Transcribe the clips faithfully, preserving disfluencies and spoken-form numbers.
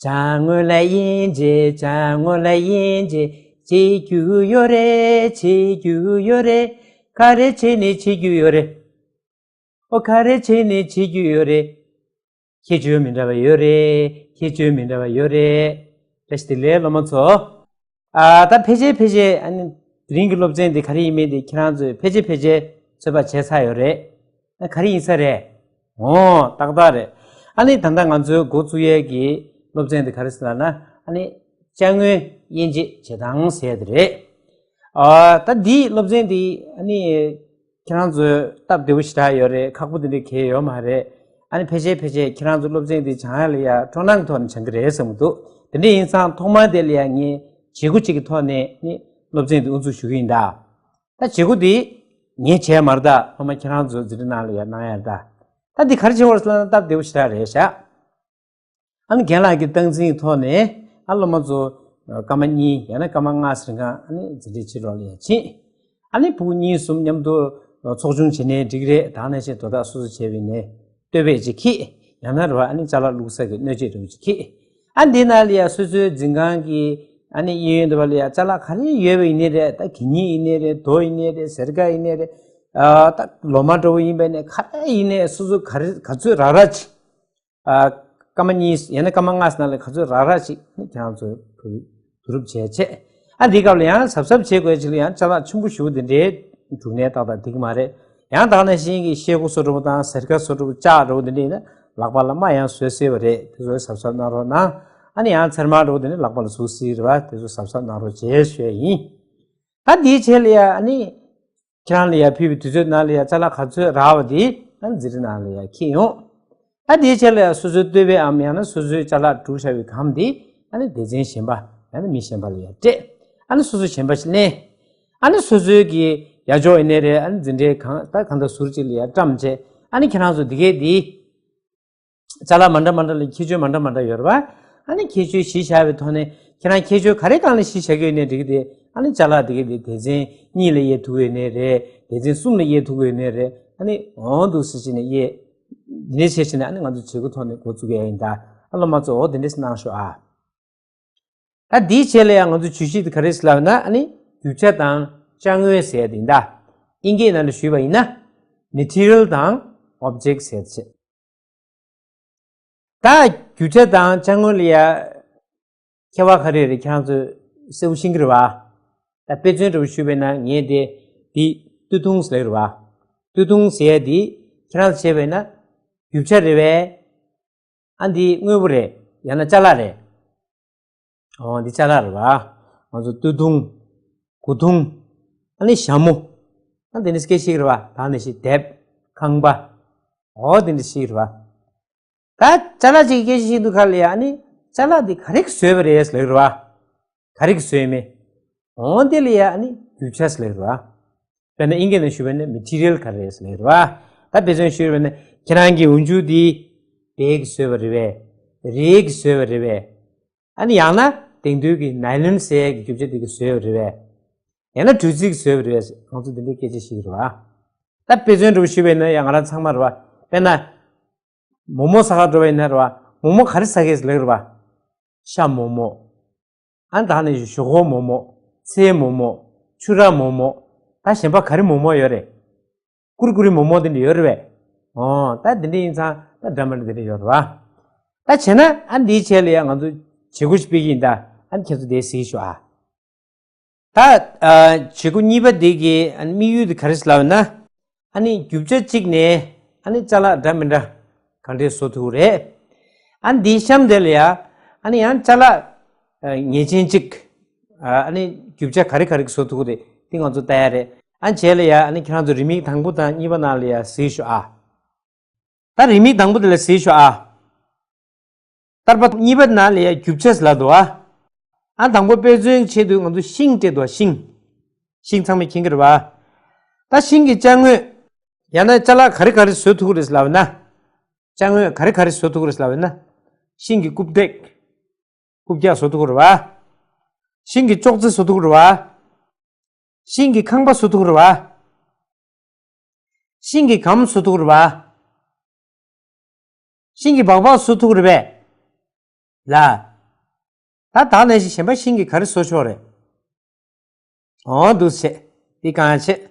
བྱ་དངོས་ལ་དབྱེ་འབྱེད། བྱ་དངོས་ལ་དབྱེ་འབྱེད་བྱེད་རྒྱུ་ཡོད་རེད། བྱེད་རྒྱུ་ཡོད་རེད། ག་རེ་བྱས་ནས་བྱེད་རྒྱུ་ཡོད་རེད། ཨོ་ག་རེ་བྱས་ནས་བྱེད་རྒྱུ་ཡོད་རེད། ཁྱད་ཆོས་མི་འདྲ་བ་ཡོད་རེད། ཁྱད་ཆོས་མི་འདྲ་བ་ཡོད་རེད། བཀྲ་ཤིས་བདེ་ལེགས་སློབ་མ་ཚོ། ཨ་ད་ཕལ་ཆེར་ཕལ་ཆེར་ཨ་ནི་དེ་རིང་གི་སློབ་ཚན་འདི་ག་རེ་ཡིན་མིན་དེ་ཁྱེད་རང་ཚོས་ཕལ་ཆེར་ཕལ་ཆེར་ཚོད་དཔག་བྱས་ཚར་ཡོད་རེད། ཨ་ག་རེ་ཡིན་ས་རེད། འོ་ཏག་ཏག་རེད། ཨ་ནི་ད་ལྟ་ང་ཚོའི་འགོ་བཙུགས་ཡས་ཀྱི་སློབ་ཚན་འདི་ག་རེ་ཟེར་ལབ་ན། ཨ་ནི་བྱ་དངོས་དབྱེ་འབྱེད་བྱེད་སྟངས་ཟེར་ཡ་དེ་རེད། ཨ་ད་འདིའི་སློབ་ཚན་འདི་ཨ་ནི་ཁྱེད་རང་ཚོས་སྟབས་བདེ་པོ་ཞེ་དྲག་ཡོད་རེད། ཁག་པོ་དེ་འདྲ་གང་ཡང་ཡོད་མ་རེད། ཨ་ནི་ཕལ་ཆེར་ཕལ་ཆེར་ཁྱེད་རང་ཚོ་སློབ་ཚན་འདི་སྦྱང་ཡ་ལ་ཡ་སྤྲོ་སྣང་གི་ཐོག་ནས་སྦྱང་གི་རེད་བསམ་གྱི་འདུག་དེ་འདྲ་ཡིན་ཙང་ཐོག་མར་དེ་ལ་ཡ་ངས་བྱེད་སྒོ་གཅིག་གི་ཐོག་ནས་ནི་སློབ་ཚན་འདི་དབུ་འཛུགས་ཞུ་གི་ཡིན་ད། ད་བྱེད་སྒོ་འདི་ངས་བྱས་མ་རེད་ད། སློབ་མ་ཁྱེད་རང་ཚོ་འཛིན་གྲྭ་ནང་ལ་ཡ་གནང་ཡ་རེད་ད། ད་འདི་ག་རེ་བྱེད་དགོས་རེད་ཟེར་ན་སྟབས་བདེ་པོ་ཞེ་དྲག་རེད་ཤག་ཨ་ནི་རྒན་ལགས་ཀྱི་སྟངས་འཛིན་ཐོག་ནས་ཨ་སློབ་མ་ཚོ་སྐར་མ་གཉིས་ཡང་ན་སྐར་མ་ལྔ་ཟེར་གང་ཨ་ནི་འཛིན་གྲྭའི་ཕྱི་ལོགས་ལ་ཡ་ཕྱིན། ཨ་ནི་ཕྲུ་གུ་གཉིས་གསུམ་མཉམ་དུ་ཚོགས་ཆུང་བྱེད་ནའི་འགྲིག་རེད། ད་ག་ནང་བཞིན་དོ་བདག་སོ་སོ་བྱས་པ་ཡིན་ནའི་བསྟོད་པ་ཅིག་འཁྱེར། ཡང་ན་རེད་བ་ཨ་ནི་ཅ་ལག་བླུགས་ས་གི་སྣོད་ཆས་འདྲ་བོ་ཅིག་འཁྱེར། ཨ་འདི་ནང་ལ་ཡ་སོ་སོའི་འཛིན་ཁང་གི་ཨ་ནི་གཡས་གཡོན་འདྲ་བ་ལ་ཡ་ཅ་ལག་ག་རེ་ཡོད་པ་ཡིན་ནའི་རེད། ད་གད་སྙིགས་ཡིན་ནའི་རེད། རྡོ་ཡིན་ནའི་རེད། སེར་ཀ་ཡིན་ནའི་རེད། ཨ་ད་ལོ་མ་འདྲ་བོ་ཡིན་པ་ཡིན་ནའི་ག་རེ་ཡིན་ནའི་སོ་སོ་ག་རེ་ག་ཚོད་རག་རག་ཅིག་ཨ་སྐར་མ་གཉིས་ཡང་ན་སྐར་མ་ལྔ་ཙམ་ནང་ལ་ག་ཚོད་རག་རག་ཅིག་ནི་ཁྱེད་རང་ཚོས་བསྡུ་རུབ་བྱས་བྱས། ཨ་འདིའི་སྐབས་ལ་ཡང་གཟབ་གཟབ་བྱེད་དགོས་ཅིག་ལ་ཡང་ཅ་ལག་ཆེན་པོ་ཞེ་པོ་འདི་འདྲའི་འབྲུ་ནད་ཏག་ཏག་འགྲིག་གི་མ་རེད། ཡང་ད་ག་ནང་བཞིན་གྱི་ཤེལ་སྒོ་བཟོ་འདྲ་པོ་དང་སེར་ཀ་བཟོ་འདྲ་པོ་ལྕགས་འདྲ་པོ་འདི་འདྲ་ཡིན་ན་ལག་པ་ལ་རྨ་ཡང་བཟོ་སྲིད་པ་རེད། དེ་ཚོ་གཟབ་གཟབ་གནང་རོགས་གནང་། ཨ་ནི་ཡང་ཚེར་མ་འདྲ་པོ་འདི་འདྲ་ལག་པ་ལ་ཟུག་སྲིད་རེད་བ། དེ་ཚོ་གཟབ་གཟབ་གནང་རོགས་བྱས་ཞུ་ཡ་ཡིན། ད་འདིའི་རྗེས་ལ་ཡ་ཨ་ནི། ཁྱེད་རང་ལ་ཡ་ཕུལ་བའི་དུས་ཚོད་ནང་ལ་ཡ་ཅ་ལག་ག་ཚོད་རག་པ་དེ་ཨ་འཛིན་གྲྭ་ནང་ལ་ཡ་འཁྱེར་ཡོང་། ཨ་དེའི་ཆེད་ལ་ཡ་སོ་སོའི་བསྟོད་པའམ་ཡང་ན་སོ་སོའི་ཅ་ལག་བསྒྲུགས་བཞག་པའི་སྒམ་དེ་ཨ་ནི་སྡེ་ཚན་གཞན་པ་ཡང་ན་མི་གཞན་པ་ལ་ཡ་སྤྲད། ཨ་ནི་སོ་སོ་གཞན་པ་ཞིག་ལེན། ཨ་ནི་སོ་སོའི་གི་ཡ་ཇོ་ཡིན་ནའི་རེད། ཨ་ནི་འཛིན་གྲྭའི་གང་ད་གང་ལྟར་ཟུར་གཅིག་ལ་ཡ་བཀྲམ་བྱས། ཨ་ནི་ཁྱེད་རང་ཚོ་འདི་གས་འདི། ཅ་ལག་མ་འདྲ་མ་འདྲ་ལ་ཁྱད་ཆོས་མ་འདྲ་མ་འདྲ་ཡོད་རེད་བ། ཨ་ནི་ཁྱད་ཆོས་གཞི་བཞག་པའི་ཐོག་ནས་ཁྱེད་རང་ཁྱད་ཆོས་ག་རེ་སྒང་ལ་གཞི་བཞག་གི་ཡོད་ནའི་འགྲིག་གི་དེ། ཨ་ནི་ཅ་ལག་དེ་གི་དེ་སྡེ་ཚན་གཉིས་ལ་དབྱེ་ཐུབ་ཀྱི་ཡོད་ནའི་རེད། སྡེ་ཚན་གསུམ་ལ་དབྱེ་ཐུབ་ཀྱི་ཡོད་ནའི་རེད། ཨ་ནི་འོང་འདུག་ཟེར་བྱས་ནས་དབྱེ། འདི་འདྲ་བྱས་བྱས་ནས་ཨ་ནི་ང་ཚོ་བྱེད་སྒོ་ཐོག་ནས་འགོ་བཙུགས་ཡ་ཡིན་ད། ཨ་སློབ་མ་ཚོ་འོ་དེ་འདྲ་ཞིག་གནང་ཤོག་ཨ། ད་འདིའི་རྗེས་ལ་ཡང་ང་ཚོ་བརྗོད་གཞི་དེ་ག་རེ་ཟེར་ལབ་ན་ཨ་ནི་རྒྱུ་ཆ་དང་ཅ་དངོས་ཟེར་ཡ་དེ་ཡིན་ད། ཨིན་སྐད་ནང་ལ་ཞུས་པ་ཡིན་ན་material དང་object ཟེར་ཡ་བྱས། ད་རྒྱུ་ཆ་དང་ཅ་དངོས་ལ་ཡ་ཁྱད་པར་ག་རེ་རེད་ཁྱེད་རང་ཚོས་གསལ་པོ་ཤེས་ཀྱི་རེད་བ། ད་དཔེ་མཚོན་འདྲ་པོ་ཞུས་པ་ཡིན་ན་ངས་དེ་འདི་སྟོད་ཐུང་ཟེར་གྱི་རེད་བ། སྟོད་ཐུང་ཟེར་ཡ་འདི་ཁྱེད་རང་ཚོས་བྱས་པ་ཡིན་ན་རྒྱུ་ཆ་རེད་པས། ཨ་འདི་དངོས་པོ་རེད། ཡང་ན་ཅ་ལག་རེད། འོ་འདི་ཅ་ལག་རེད་བ། ང་ཚོ་སྟོད་ཐུང་། གོས་ཐུང་། ཨ་ནི་ཞྭ་མོ། ཨ་འདི་ནི་སྐད་ཤེས་རེད་བ། ད་ནི་ཤི་དེབ། ཁང་པ། འོ་འདི་ནི་ཤེས་རེད་བ། ད་ཅ་ལག་ཅིག་གི་སྐད་ཤེས་ཤེས་འདུག་ག་ལ་ཡ་ཨ་ནི་ཅ་ལག་འདི་ག་རེ་གིས་བཟོས་པ་རེད་ཟེར་ལབ་རེད་བ། ག་རེ་གིས་བཟོས་མེད། འོ་འདི་ལ་ཡ་ཨ་ནི་རྒྱུ་ཆ་ཟེར་ལབ་རེད་བ། དཔེར་ན་ཨིན་སྐད་ནང་ཞུས་པ་ནི་material ག་རེ་རེད་ཟེར་ལབ་རེད་བ། ད་དཔེ་མཚོན་ཞུས་པ་ནི་ཁྱེད་རང་གི་འོག་འཇུག་འདི་བལ་གིས་བཟོས་པ་རེད་པས། རས་ཀྱིས་བཟོས་པ་རེད་པས། ཨ་ནི་ཡང་ན་དེང་དུས་ཀྱི་ནའི་ལོན་ཟེར་ཡས་ཀྱི་རྒྱུ་ཆ་དེ་གིས་བཟོས་པ་རེད་པས། ཡང་ན་བྲུ་རྩི་གིས་བཟོས་པ་རེད་པས། ང་ཚོ་འདི་འདྲའི་སྐད་ཆ་བཤད་ཀྱི་རེད་བ། ད་དཔེ་མཚོན་འདྲ་པོ་ཞུས་པ་ཡིན་ན་ཡང་ང་རང་ཚང་མ་རེད་བ། དཔེར་ན། མོག་མོག་ཟ་གར་འགྲོ་བ་ཡིན་ན་རེད་བ། མོག་མོག་ག་རེ་ཟ་གི་ཡོད་ཟེར་ལབ་ཀྱི་རེད་བ། ཤ་མོག་མོག་ཨ་ནི་ད་ནི་ཞོག་ཁོག་མོག་མོག་ཚལ་མོག་མོག་ཕྱུ་ར་མོག་མོག་ད་གཞན་པ་ག་རེ་མོག་མོག་ཡོད་རེད། ཀུ་རི་ཀུ་རི་མོག་མོག་དེ་འདྲ་ཡོད་རེད་པས། འོ་ད་དེ་འདྲ་ཡིན་ཙང་ད་འདྲ་མི་འདྲ་དེ་འདྲ་ཡོད་རེད་བ། ད་བྱས་ན་ཨ་འདིའི་ཆེད་ལ་ཡང་ང་ཚོ་བྱེད་སྒོ་ཞིག་སྤེལ་གྱི་ཡིན་ད། ཨ་ནི་ཁྱེད་ཚོ་དེ་གཟིགས་ཤོག་ཨ། ད་ཨ་བྱེད་སྒོ་གཉིས་པ་དེ་གི་ཨ་ནི་དམིགས་ཡུལ་དེ་ག་རེ་ཟེར་ལབ་ན། ཨ་ནི་རྒྱུ་ཆ་གཅིག་ནས་ཨ་ནི་ཅ་ལག་འདྲ་མི་འདྲ་གང་འདྲས་བཟོ་ཐུབ་ཀྱི་རེད། ཨ་ནི་འདིའི་གཤམ་དེ་ལ་ཡ་ཨ་ནི་ཡང་ཅ་ལག་ཨ་ངེས་ཅན་གཅིག་ཨ་ནི་རྒྱུ་ཆ་ག་རེ་ག་རེ་བཟོ་ཐུབ་ཀྱི་རེད། འདི་ང་ཚོ་ལྟ་ཡ་རེད། ཨ་ནི་རྗེས་ལ་ཡ་ཨ་ནི་ཁྱེད་རང་ཚོ་རེའུ་མིག་དང་པོ་དང་གཉིས་པ་ནང་ལ་ཡ་གཟིགས་ཤོག་ཨ། ད་རེའུ་མིག་དང་པོ་དེ་ལ་གཟིགས་ཤོག་ཨ། ད་རེའུ་མིག་གཉིས་པ་ནང་ལ་ཡ་རྒྱུ་ཆ་ཟེར་ལབ་འདུག་ཨ། ཨ་དང་པོ་དཔེ་མཚོན་ཆེད་དུ་ང་ཚོ་ཤིང་སྤྲད་འདུག་ཨ་ཤིང་། ཤིང་ཚང་མས་མཁྱེན་གྱི་རེད་བ། ད་ཤིང་གི་ཅ་དངོས། ཡང་ན་ཅ་ལག་ག་རེ་ག་རེ་བཟོ་ཐུབ་ཀྱི་རེད་ལབ་ན། ཅ་དངོས་ག་རེ་ག་རེ་བཟོ་ཐུབ་ཀྱི་རེད་ལབ་ན། ཤིང་གི་རྐུབ་སྟེགས། རྐུབ་བཀྱག་བཟོ་ཐུབ་ཀྱི་རེད་བ། ཤིང་གི་ཅོག་ཙེ་བཟོ་ཐུབ་ཀྱི་རེད་བ། ཤིང་གི་ཁང་པ་བཟོ་ཐུབ་ཀྱི་རེད་བ། ཤིང་གི་སྒམ་བཟོ་ཐུབ་ཀྱི་རེད་བ། ཤིང་གི་སྦག་སྦག་བཟོ་ཐུབ་ཀྱི་རེད་པས། ལ། ད་ད་ནང་བཞིན་གཞན་པ་ཤིང་གིས་ག་རེ་བཟོ་ཆོག་རེད། འོ་འདུག་བྱས། འདི་གང་བྱས།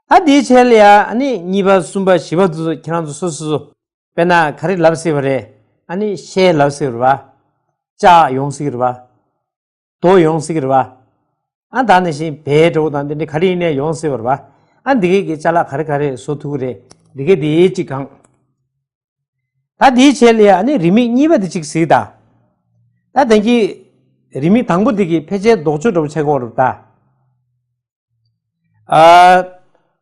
ད་འདིའི་ཆེད་ལ་ཡ་ཨ་ནི་གཉིས་པ་གསུམ་པ་བཞི་པ་དེ་ཚོ་ཁྱེད་རང་ཚོ་སོ་སོ་སོ། དཔེར་ན་ག་རེ་ལབ་སྲིད་པ་རེད། ཨ་ནི་ཤེལ་ལབ་སྲིད་པ་རེད་བ། ལྕགས་ཡོང་སྲིད་ཀྱི་རེད་བ། རྡོ་ཡོང་སྲིད་ཀྱི་རེད་བ། ཨ་ད་ནང་བཞིན་བལ་འདྲ་བོ་དང་དེ་འདྲ་ག་རེ་ཡིན་ནའི་ཡོང་སྲིད་པ་རེད་བ། ཨ་འདི་གས་ཀྱི་ཅ་ལག་ག་རེ་ག་རེ་བཟོ་ཐུབ་ཀྱི་རེད། འདི་གས་འདི་གཅིག་གང་། ད་དེའི་ཆེད་ལ་ཡ་ཨ་ནི་རེའུ་མིག་གཉིས་པ་དེ་གཅིག་གཟིགས་དང་། ད་ལྟ་གི་རེའུ་མིག་དང་པོ་དེ་གི་ཕལ་ཆེར་ལྡོག་ཕྱོགས་འདྲ་བོ་ཆགས་ཀྱི་ཡོད་རེད་ད། ཨ།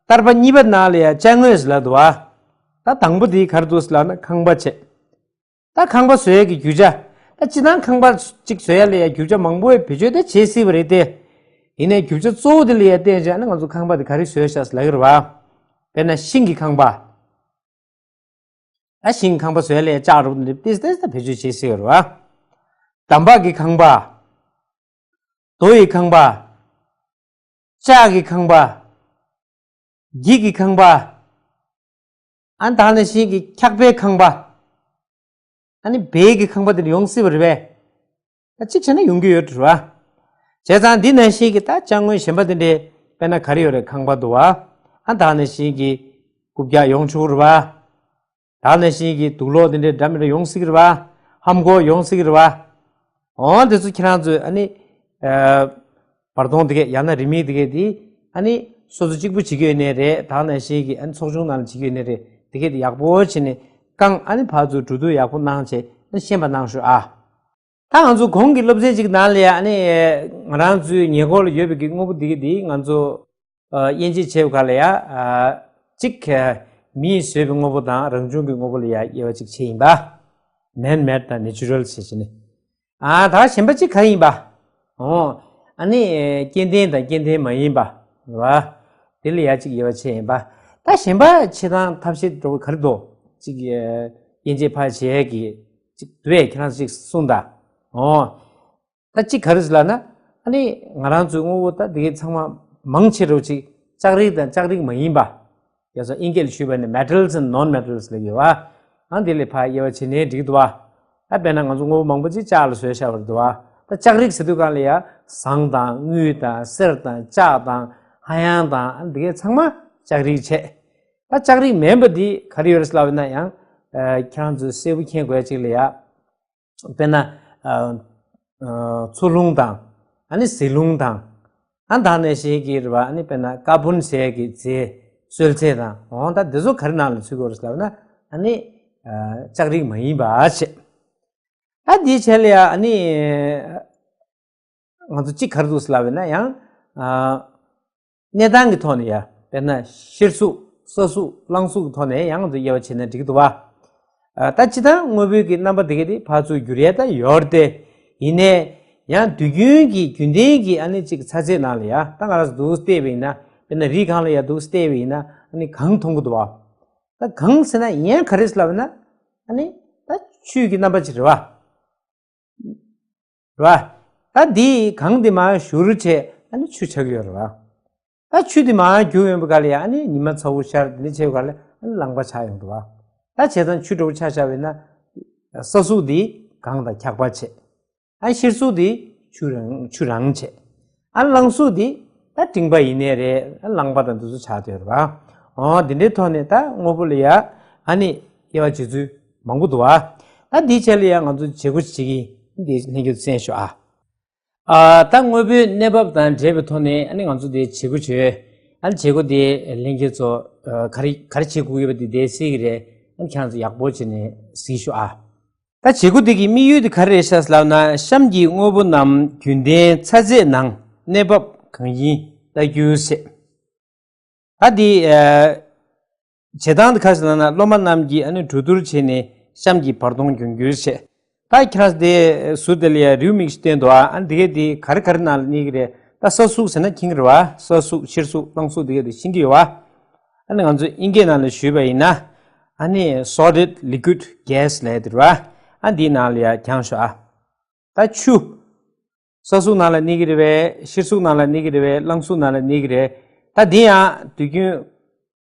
ཏར་པ་གཉིས་པ་ནང་ལ་ཡ་ཅ་དངོས་ཟེར་ལབ་འདུག་བ། ད་དང་པོ་དེ་ག་རེ་འདུག་ཟེར་ལབ་ན་ཁང་པ་བྱས། ད་ཁང་པ་བཟོ་ཡས་ཀྱི་རྒྱུ་ཆ། ད་སྤྱིར་བཏང་ཁང་པ་གཅིག་བཟོ་ཡས་ལ་ཡ་རྒྱུ་ཆ་མང་པོ་བེད་སྤྱོད་ད་བྱེད་སྲིད་པ་རེད་དེ། ཡིན་ནའི་རྒྱུ་ཆ་གཙོ་བོ་དེ་ལ་ཡ་བརྟེན་བྱས་ན་ང་ཚོ་ཁང་པ་དེ་ག་རེ་བཟོས་ཤག་ཟེར་ལབ་ཀྱི་རེད་བ། དཔེར་ན་ཤིང་གི་ཁང་པ། ཨ་ཤིང་ཁང་པ་བཟོས་ལས་ལྕགས་རུ་འདི་ཏིས་ཏིས་ད་བེད་སྤྱོད་བྱེད་སྲིད་ཡོད་རེད་བ། འདམ་བག་གི་ཁང་པ། རྡོ་ཡི་ཁང་པ། ལྕགས་ཀྱི་ཁང་པ། འགྱིག་གི་ཁང་པ། ཨ་ད་ནང་བཞིན་གྱི་འཁྱག་པའི་ཁང་པ། ཨ་ནི་བལ་གྱི་ཁང་པ་དེ་འདྲ་ཡོང་སྲིད་པ་རེད་པས། ད་གཅིག་བྱས་ན་ཡོང་གི་ཡོད་རེད་བ། བྱས་ཙང་འདི་ནང་བཞིན་གྱི་ད་ཅ་དངོས་གཞན་པ་དེ་འདྲའི་དཔེར་ན་ག་རེ་ཡོད་རེད། ཁང་པ་འདུག་བ། ཨ་ད་ནང་བཞིན་གྱི་རྐུབ་བཀྱག་ཡོང་ཆོག་རེད་བ། ད་ནང་བཞིན་གྱི་དུག་ལོག་དེ་འདྲའི་འདྲ་མི་འདྲ་ཡོང་སྲིད་ཀྱི་རེད་བ། ཧམ་གོག་ཡོང་སྲིད་ཀྱི་རེད་བ། འོ་དེ་ཚོ་ཁྱེད་རང་ཚོས་ཨ་ནི། ཨ། བར་སྟོང་དེ་གས་ཡང་ན་རི་མིག་དེ་གས་དེ་ཨ་ནི་སོ་སོ་གཅིག་པུ་བྱེད་ཀྱི་ཡོད་ནའི་རེད། ད་ནང་བཞིན་གྱི་ཨ་ནི་ཚོགས་ཆུང་ནང་ལ་བྱེད་ཀྱི་ཡོད་ནའི་རེད། དེ་གས་དེ་ཡག་པོ་བྱས་ནས་བཀང་། ཨ་ནི་ཕར་ཚུར་འགྲོ་དུས་ཡག་པོ་གནང་བྱས་ཨ་ནི་ཤེས་པ་གནང་ཤོག་ཨ། ད་ང་ཚོ་གོང་གི་སློབ་ཚན་གཅིག་ནང་ལ་ཡ་ཨ་ནི་ང་རང་ཚོའི་ཉེ་འཁོར་ལ་ཡོད་པའི་གི་དངོས་པོ་འདི་གི་འདི་ང་ཚོ་ཨ་དབྱེ་འབྱེད་བྱས་པའི་སྒང་ལ་ཡ་ཨ་གཅིག་མིས་བཟོས་པའི་དངོས་པོ་དང་རང་བྱུང་གི་དངོས་པོ་ལ་ཡ་དབྱེ་བ་གཅིག་ཕྱེ་ཡིན་པ། Man-made དང་natural ཟེར་བྱས་ནས། ཨ་ད་གཞན་པ་གཅིག་ག་རེ་ཡིན་པ། འོ། ཨ་ནི་སྐྱེ་ལྡན་དང་སྐྱེ་ལྡན་མ་ཡིན་པ། རེད་བ། དེ་ལ་ཡ་གཅིག་དབྱེ་བ་ཕྱེ་ཡིན་པ། ད་གཞན་པ་ཕྱེ་སྟངས་ཐབས་ཤེས་འདྲ་བོ་ག་རེ་འདུག་གཅིག་དབྱེ་འབྱེད་ཕར་བྱེད་ཀྱི་གཅིག་འདུག་པས། ཁྱེད་རང་ཚོ་གཅིག་གསུངས་དང་། འོ། ད་གཅིག་ག་རེ་ཟེར་ལབ་ན། ཨ་ནི་ང་རང་ཚོའི་དངོས་པོ་ད་འདི་གའི་ཚང་མ་མང་ཆེ་རུ་གཅིག་ལྕགས་རིགས་དང་ལྕགས་རིགས་མ་ཡིན་པ། ཡ་སོ་དབྱིན་སྐད་ལ་ཞུས་པ་ནི་metals and non-metals ལབ་ཡོད་བ། ཨ་འདི་ལས་ཕར་དབྱེ་བ་ཕྱེ་ནའི་འགྲིག་འདུག་བ། ཨ་དཔེར་ན་ང་ཚོ་དངོས་པོ་མང་པོ་ཅིག་ལྕགས་ལ་བཟོས་བཞག་པ་རེད་འདུག་བ། ད་ལྕགས་རིགས་ཟེར་དུས་སྒང་ལ་ཡ་ཟངས་དང་དངུལ་དང་གསེར་དང་ལྕགས་དང་ཧ་ཡང་དང་ཨ་འདི་གའི་ཚང་མ་ལྕགས་རིགས་བྱས། ད་ལྕགས་རིགས་མིན་པ་འདི་ག་རེ་ཡོད་རེད་ལབ་ན་ཡང་ཁྱེད་རང་ཚོས་གསལ་པོ་མཁྱེན་དགོས་ཡ་གཅིག་ལ་ཡ། དཔེར་ན། ཨ། ཨ། འཚོ་རླུང་དང་། ཨ་ནི་ཟེ་རླུང་དང་། ཨ་ད་ནང་བཞིན་གྱི་རེད་བ། ཨ་ནི་དཔེར་ན་ཀར་བོན་ཟེར་གྱི་རྫས། སོལ་རྫས་དང་། འོ་ད་འདི་ཚོ་ག་རེ་ནང་ལ་ཚུད་དགོས་རེད་ལབ་ན། ཨ་ནི། ཨ། ལྕགས་རིགས་མ་ཡིན་པ་བྱས། ཨ་འདིའི་ཆེད་ལ་ཡ་ཨ་ནི། ང་ཚོ་གཅིག་ག་རེ་འདུག་ཟེར་ལབ་ན་ཡང་། ཨ། གནས་སྟངས་ཀྱི་ཐོག་ནས་ཡ། དཔེར་ན་གཤེར་གཟུགས། ས་གཟུགས། རླངས་གཟུགས་ཀྱི་ཐོག་ནས་ཡང་ང་ཚོ་དབྱེ་བ་ཕྱེ་ན་འགྲིག་འདུག་བ། ཨ། ད་སྤྱིར་བཏང་དངོས་པོའི་གི་རྣམ་པ་དེ་ག་དེ་ཕར་ཚུར་འགྱུར་ཡ་ད་ཡོད་རེད་དེ། ཡིན་ནའི་ཡང་དུས་རྒྱུན་གྱི་རྒྱུན་ལྡན་གྱི་ཨ་ནི་གཅིག་ཚ་ཚད་ནང་ལ་ཡ། ད་ང་རང་ཚོ་འདུག་བལྟས་པ་ཡིན་ན། དཔེར་ན་རི་སྒང་ལ་ཡ་འདུག་བལྟས་པ་ཡིན་ན་ཨ་ནི་གངས་མཐོང་གི་འདུག་བ། ད་གངས་ཟེར་ན་ཡང་ག་རེ་ཟེར་ལབ་ན། ཨ་ནི་ད་ཆུ་གི་རྣམ་པ་ཅིག་རེད་བ། རེད་བ། ད་འདི་གངས་འདི་མར་བཞུར་བྱས་ཨ་ནི་ཆུ་ཆགས་ཀྱི་ཡོད་རེད་བ། ད་ཆུ་འདི་མར་རྒྱུག་ཡོང་བའི་སྒང་ལ་ཡ་ཨ་ནི་ཉི་མ་ཚ་བོ་ཤར་འདི་འདྲ་བྱས་པའི་སྒང་ལ་ཨ་ནི་རླངས་པ་ཆགས་ཡོང་འདུག་བ། ད་བྱས་ཙང་ཆུ་འདྲ་བོ་ཆགས་བཞག་པ་ཡིན་ན། ས་གཟུགས་འདི་གངས་དང་འཁྱགས་པ་བྱས། ཨ་གཤེར་གཟུགས་འདི་ཆུ་རང་ཆུ་རང་བྱས། ཨ་རླངས་གཟུགས་འདི་ད་སྤྲིན་པ་ཡིན་ནའི་རེད། ཨ་རླངས་པ་དང་འདི་ཚོ་ཆགས་བསྡད་ཡོད་རེད་བ། འོ་འདི་འདྲའི་ཐོག་ནས་ད་དངོས་པོ་ལ་ཡ་ཨ་ནི་དབྱེ་བ་འབྱེད་ཚུལ་མང་པོ་འདུག་བ། ད་འདིའི་ཆེད་ལ་ཡ་ང་ཚོ་བྱེད་སྒོ་ཞིག་བྱེད་ཀྱི་ཡིན། འདི་ལྷན་རྒྱས་ཚོ་གསན་ཤོག་ཨ། ཨ་ད་དངོས་པོའི་གནས་བབ་དང་འབྲེལ་བའི་ཐོག་ནས་ཨ་ནི་ང་ཚོ་འདི་བྱེད་སྒོ་བྱོས། ཨ་ནི་བྱེད་སྒོ་འདི་ལྷན་རྒྱས་ཚོ་ཨ་ག་རེ་ག་རེ་བྱེད་དགོས་ཡོད་པ་འདི་འདིར་གཟིགས་ཀྱི་རེད། ཨ་ནི་ཁྱེད་རང་ཚོ་ཡག་པོ་བྱས་ནས་གཟིགས་ཤོག་ཨ། ད་བྱེད་སྒོ་འདི་གི་དམིགས་ཡུལ་དེ་ག་རེ་རེད་ཤག་ལབ་ན། གཤམ་གྱི་དངོས་པོ་རྣམས་རྒྱུན་ལྡན་ཚ་ཚད་ནང་གནས་བབ་གང་ཡིན་ལྟ་རྒྱུ་ཟེར། ད་འདི་ཨ་བྱེད་སྟངས་དེ་ག་རེ་ཟེར་ན། སློབ་མ་རྣམས་ཀྱིས་ཨ་ནི་གྲོས་བསྡུར་བྱས་ནས་གཤམ་གྱི་བར་སྟོང་འཇོག་རྒྱུ་ཟེར། ད་ཁྱེད་རང་དེ་ཟུར་དེ་ལ་ཡ་རེའུ་མིག་ཅིག་བསྟན་འདུག་ཨ། ཨ་ནི་དེ་གས་དེ་ག་རེ་ག་རེ་ནང་ལ་གནས་ཀྱི་རེད། ད་ས་གཟུགས་ཟེར་ན་མཁྱེན་གྱི་རེད་བ། ས་གཟུགས། གཤེར་གཟུགས། རླངས་གཟུགས། དེ་གས་དེ་ཤེས་ཀྱི་ཡོད་བ། ཨ་ནི་ང་ཚོས་དབྱིན་སྐད་ནང་ལ་ཞུས་པ་ཡིན་ན། ཨ་ནི་solid, liquid, gas ལབ་ཡ་དེ་རེད་བ། ཨ་འདིའི་ནང་ལ་ཡ་རྒྱང་ཤོག་ཨ། ད་ཆུ། ས་གཟུགས་ནང་ལ་གནས་ཀྱི་རེད་པས། གཤེར་གཟུགས་ནང་ལ་གནས་ཀྱི་རེད་པས། རླངས་གཟུགས་ནང་ལ་གནས་ཀྱི་རེད། ད་འདི་ཡང་དུས་རྒྱུན་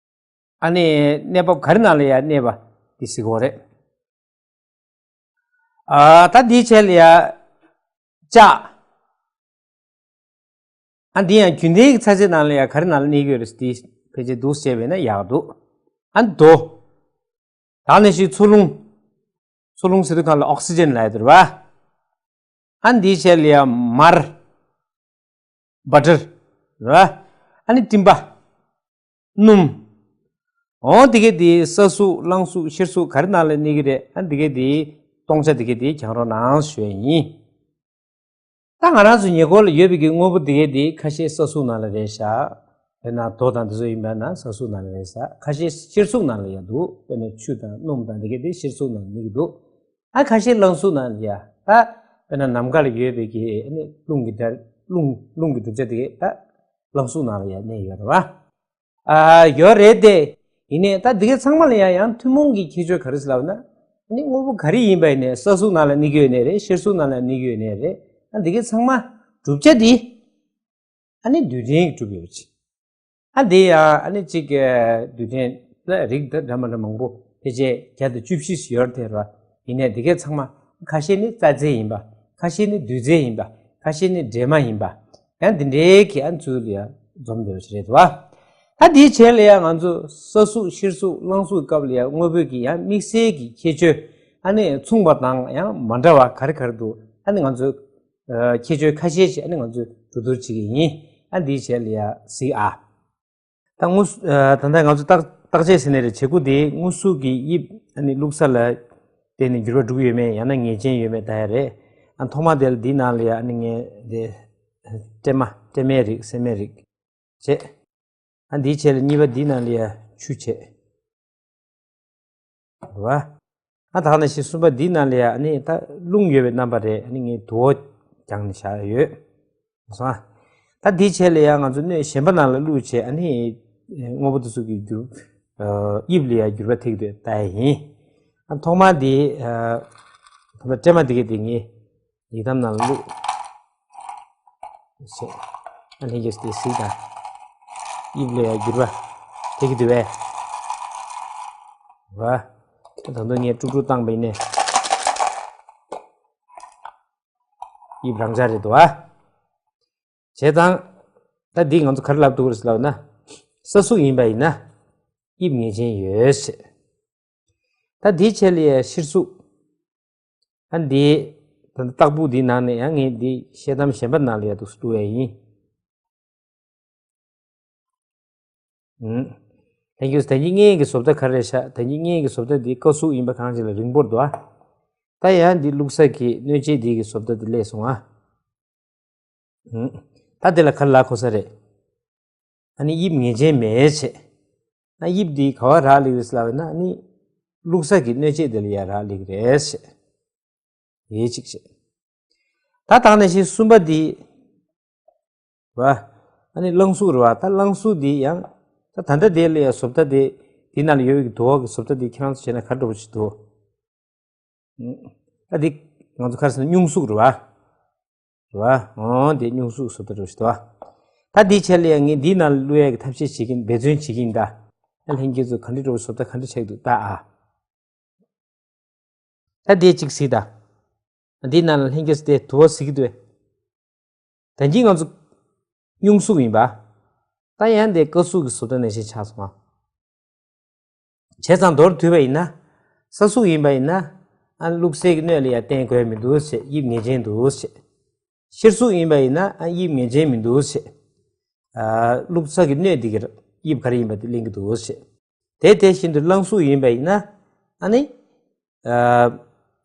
ཨ་ནི་གནས་བབ་ག་རེ་ནང་ལ་ཡ་གནས་པ་འདི་གཟིགས་དགོས་རེད། ཨ་ད་འདིའི་ཆེད་ལ་ཡ་ ལྕགས། ཨ་འདི་ཡང་རྒྱུན་ལྡན་གྱི་ཚ་ཚའི་ནང་ལ་ཡང་ག་རེ་ནང་ལ་གནས་ཀྱི་ཡོད་རེད་ཟེར་དེ་ཕལ་ཆེར་འདུག་སེ་བྱས་པས་ན་ཡག་འདུག་ཨ་རྡོ། ད་ནས་ཤིག་འཚོ་རླུང་། འཚོ་རླུང་ཟེར་དུས་གང་ལ་ཨོག་སི་ཇན་ལབ་ཡ་དེ་རེད་བ། ཨ་འདིའི་ཆེད་ལ་ཡང་མར། བ་ཊར། རེད་བ། ཨ་ནི་སྤྲིན་པ། སྣུམ། འོ་དེ་གས་དེ་ས་གཟུགས་རླངས་གཟུགས་གཤེར་གཟུགས་ག་རེ་ནང་ལ་གནས་ཀྱི་རེད། ཨ་འདི་གས་དེ་སྟོང་ཆ་དེ་གས་དེ་གྱང་རོགས་གནང་ཞུ་ཡ་ཡིན། ད་ང་རང་ཚོ་ཉེ་འཁོར་ལ་ཡོད་པའི་གི་དངོས་པོ་དེ་གས་དེ་ཁ་ཤས་ས་གཟུགས་ནང་ལ་རེད་ཤག་དཔེར་ན་རྡོ་དང་དེ་ཚོ་ཡིན་པ་ན་ས་གཟུགས་ནང་ལ་རེད་ཤག་ཁ་ཤས་གཤེར་གཟུགས་ནང་ལ་ཡང་འདུག་དཔེར་ན་ཆུ་དང་སྣུམ་དང་དེ་གས་དེ་གཤེར་གཟུགས་ནང་གནས་ཀྱི་འདུག་ཨ་ཁ་ཤས་རླངས་གཟུགས་ནང་ལ་ཡ། ད་དཔེར་ན་ནམ་མཁའ་ལ་ཡོད་པའི་གི་ཨ་ནི་རླུང་གི་སྒྲ་རླུང་རླུང་གི་གྲུབ་ཆ་དེ་གས་ད་རླངས་གཟུགས་ནང་ལ་ཡ་གནས་ཡོད་རེད་བ། ཨ་ཡོད་རེད་དེ། ཡིན་ནའི་ད་འདི་གའི་ཚང་མ་ལ་ཡང་ཡང་ཐུན་མོང་གི་ཁྱད་ཆོས་ག་རེ་ཟེར་ལབ་ན། ཨ་ནི་དངོས་པོ་ག་རེ་ཡིན་པ་ཡིན་ནའི་ས་གཟུགས་ནང་ལ་གནས་ཀྱི་ཡོད་ནའི་རེད། གཤེར་གཟུགས་ནང་ལ་གནས་ཀྱི་ཡོད་ནའི་རེད། ཨ་འདི་གའི་ཚང་མ་གྲུབ་ཆ་འདི་ཨ་ནི་རྡུལ་ཕྲན་གྱིས་གྲུབ་ཡོད་པ་ཅིག་ཨ་འདི་ཡང་ཨ་ནི་གཅིག་གི་རྡུལ་ཕྲན་ལ་རིགས་འདྲ་འདྲ་མི་འདྲ་མང་པོ་ཕལ་ཆེར་བརྒྱ་དང་བཅུ་བཞི་ཞིག་ཡོད་རེད་དེ་རེད་བ། ཡིན་ནའི་འདི་གའི་ཚང་མ་ཁ་ཤས་ནི་རྩ་རྫས་ཡིན་པ། ཁ་ཤས་ནི་རྡུལ་རྫས་ཡིན་པ། ཁ་ཤས་ནི་འདྲེས་མ་ཡིན་པ། ཡང་འདི་འདྲའི་གི་ཨ་ཚུལ་ལ་ཡང་འཛོམས་འདོད་ཞིག་རེད་བ། ད་འདིའི་རྗེས་ལ་ཡང་ང་ཚོ་ས་གཟུགས་གཤེར་གཟུགས་རླངས་གཟུགས་སྐབས་ལ་ཡང་དངོས་པོའི་གི་ཡང་དམིགས་བསལ་གྱི་ཁྱད་ཆོས་ཨ་ནི་མཚུངས་པ་དང་ཡང་མ་འདྲ་བ་ག་རེ་ག་རེ་འདུག་ཨ་ནི་ང་ཚོ་ཁྱད་ཆོས་ཁ་ཤས་ཤིག་ཨ་ནི་ང་ཚོས་གྲོས་བསྡུར་བྱེད་ཀྱི་ཡིན། ཨ་འདིའི་རྗེས་ལ་ཡང་གཟིགས་ཨ། ད་དངོས་སུ་ད་ལྟ་ང་ཚོ་བརྟག་བརྟག་དཔྱད་ཟེར་ནའི་རེད། བྱེད་སྒོ་དེ་དངོས་སུ་གི་དབྱིབས་ཨ་ནི་བླུགས་ས་ལ་བརྟེན་ནས་འགྱུར་བ་འགྲོ་གི་ཡོད་མེད་ཡང་ན་ངེས་ཅན་ཡོད་མེད་ལྟ་ཡ་རེད། ཨ་ཐོག་མ་དེ་ལ་འདིའི་ནང་ལ་ཡ་ཨ་ནི་ངས་དེ་སྲན་མ་སྲན་མའི་རིགས་སྲན་མའི་རིགས་བྱས། ཨ་འདིའི་རྗེས་ལ་གཉིས་པ་འདིའི་ནང་ལ་ཡ་ཆུ་བྱས། རེད་བ། ཨ་ད་ནང་བཞིན་གསུམ་པ་འདིའི་ནང་ལ་ཡ་ཨ་ནི་ད་རླུང་ཡོད་པའི་རྣམ་པ་རེད། ཨ་ནི་ངས་དུ་བ་བརྒྱངས་ནས་བཞག་ཡོད། སོང་ཨ། ད་འདིའི་རྗེས་ལ་ཡ་ང་ཚོ་སྣོད་གཞན་པ་ནང་ལ་བླུགས་བྱས་ཨ་ནི་དངོས་པོ་དེ་ཚོ་གི་འགྱུར་དབྱིབས་ལ་ཡ་འགྱུར་བ་ཐེབས་འདུག་ལྟ་ཡ་ཡིན། ཨ་ཐོག་མ་འདི་ཐོག་མ་སྲན་མ་འདི་ག་འདི་ངས་ཡི་དམ་ནང་ལ་བླུགས་བྱས། ཨ་ལྷན་རྒྱས་དེ་གཟིགས་དང་། དབྱིབས་ལ་ཡ་འགྱུར་བ་ཐེབས་ཀྱི་འདུག་བས། ར། ད་དུང་ངས་དཀྲུག་དཀྲུག་བཏང་པ་ཡིན་ནས། དབྱིབས་རང་འཇགས་རེད་འདུག་ཨ། བྱས་ཙང་། ད་འདི་ང་ཚོ་ག་རེ་ལབ་འདུག་རེད་ལབ་ན། ས་གཟུགས་ཡིན་པ་ཡིན་ན། དབྱིབས་ངེས་ཅན་ཡོད་ཟེར། ད་འདིའི་རྗེས་ལ་ཡ་གཤེར་གཟུགས། ཨ་འདི། ད་ལྟ་རྟགས་བུ་འདིའི་ནང་ནས་ཡང་ངས་འདི་ཤེལ་དམ་གཞན་པ་ནང་ལ་ཡ་འདུག་སེ་བླུགས་ཡ་ཡིན། ཨུམ། ལྷན་རྒྱས་ད་གིན་སྔོན་གྱི་བཟོ་ལྟ་ག་རེ་རེད་ཤག་ད་གིན་སྔོན་གྱི་བཟོ་ལྟ་འདི་ཀ་གཟུགས་ཡིན་པ་གང་ཞིག་ལ་རིང་པོར་འདུག་ཨ། ད་ཡང་འདི་བླུགས་ས་གི་སྣོད་ཆས་འདི་གི་བཟོ་ལྟ་འདི་སླེབས་སོང་ཨ། ཨུམ། ད་དེ་ལ་ག་རེ་ལབ་དགོས་ས་རེད། ཨ་ནི་དབྱིབས་ངེས་ཅན་མེད་བྱས། ཨ་དབྱིབས་འདི་ག་བ་རག་ལས་རེད་ལབ་ན་ཨ་ནི། བླུགས་ས་གི་སྣོད་ཆས་དེ་ལ་ཡ་རག་ལས་ཀྱི་རེད་བྱས། དེ་གཅིག་བྱས། ད་དེ་ནང་བཞིན་གསུམ་པ་འདི། ར། ཨ་ནི་རླངས་གཟུགས་རེད་བ། ད་རླངས་གཟུགས་འདི་ཡང་། ད་ད་ལྟ་དེ་ལ་ཡ་བཟོ་ལྟ་དེ། འདི་ནང་ལ་ཡོད་པའི་དུ་བ་གི་བཟོ་ལྟ་དེ་ཁྱེད་རང་ཚོ་བྱས་ན་ག་འདྲ་པོ་ཞིག་འདུག་ད་འདི་ང་ཚོ་ག་རེ་ཟེར་ན་སྙུང་གཟུགས་རེད་བ། རེད་བ། འོ་འདི་སྙུང་གཟུགས་བཟོ་ལྟ་འདྲ་པོ་ཞིག་འདུག་ད་འདིའི་ཆེད་ལ་ཡང་ངས་འདིའི་ནང་ལ་བླུགས་ཡག་གི་ཐབས་ཤེས་བྱེད་ཀྱིན་འབད་བརྩོན་བྱེད་ཀྱིན་གདའ། ད་ལྷན་རྒྱས་ཚོ་ག་འདྲ་འདྲ་པོ་བཟོ་ལྟ་ག་འདྲ་ཆགས་འདུག་ལྟ་ཨ། ད་འདི་གཅིག་གཟིགས་དང་། འདིའི་ནང་ལ་ལྷན་རྒྱས་དེ་དུ་བ་གཟིགས་ཀྱི་འདུག་ད་གིན་ང་ཚོ་སྙུང་གཟུགས་ཡིན་པ། ད་ཡང་དེ་ཀ་གཟུགས་ཀྱི་བཟོ་ལྟ་ནང་བཞིན་ཆགས་སོང་ཨ། བྱས་ཙང་མདོར་བསྡུས་པ་ཡིན་ན། ས་གཟུགས་ཡིན་པ་ཡིན་ན། ཨ་བླུགས་སའི་སྣོད་ལ་ཡང་བརྟེན་དགོས་མི་འདུག་ཟེར། དབྱིབས་ངེས་ཅན་འདུག་ཟེར། གཤེར་གཟུགས་ཡིན་པ་ཡིན་ན་ཨ་དབྱིབས་ངེས་ཅན་མི་འདུག་ཟེར། ཨ་བླུགས་ས་གི་སྣོད་འདི་གི་དབྱིབས་ག་རེ་ཡིན་པ་དེ་ལེན་གྱི་འདུག་ཟེར། དེ་དེ་བཞིན་དུ་རླངས་གཟུགས་ཡིན་པ་ཡིན་ན་ཨ་ནི། ཨ་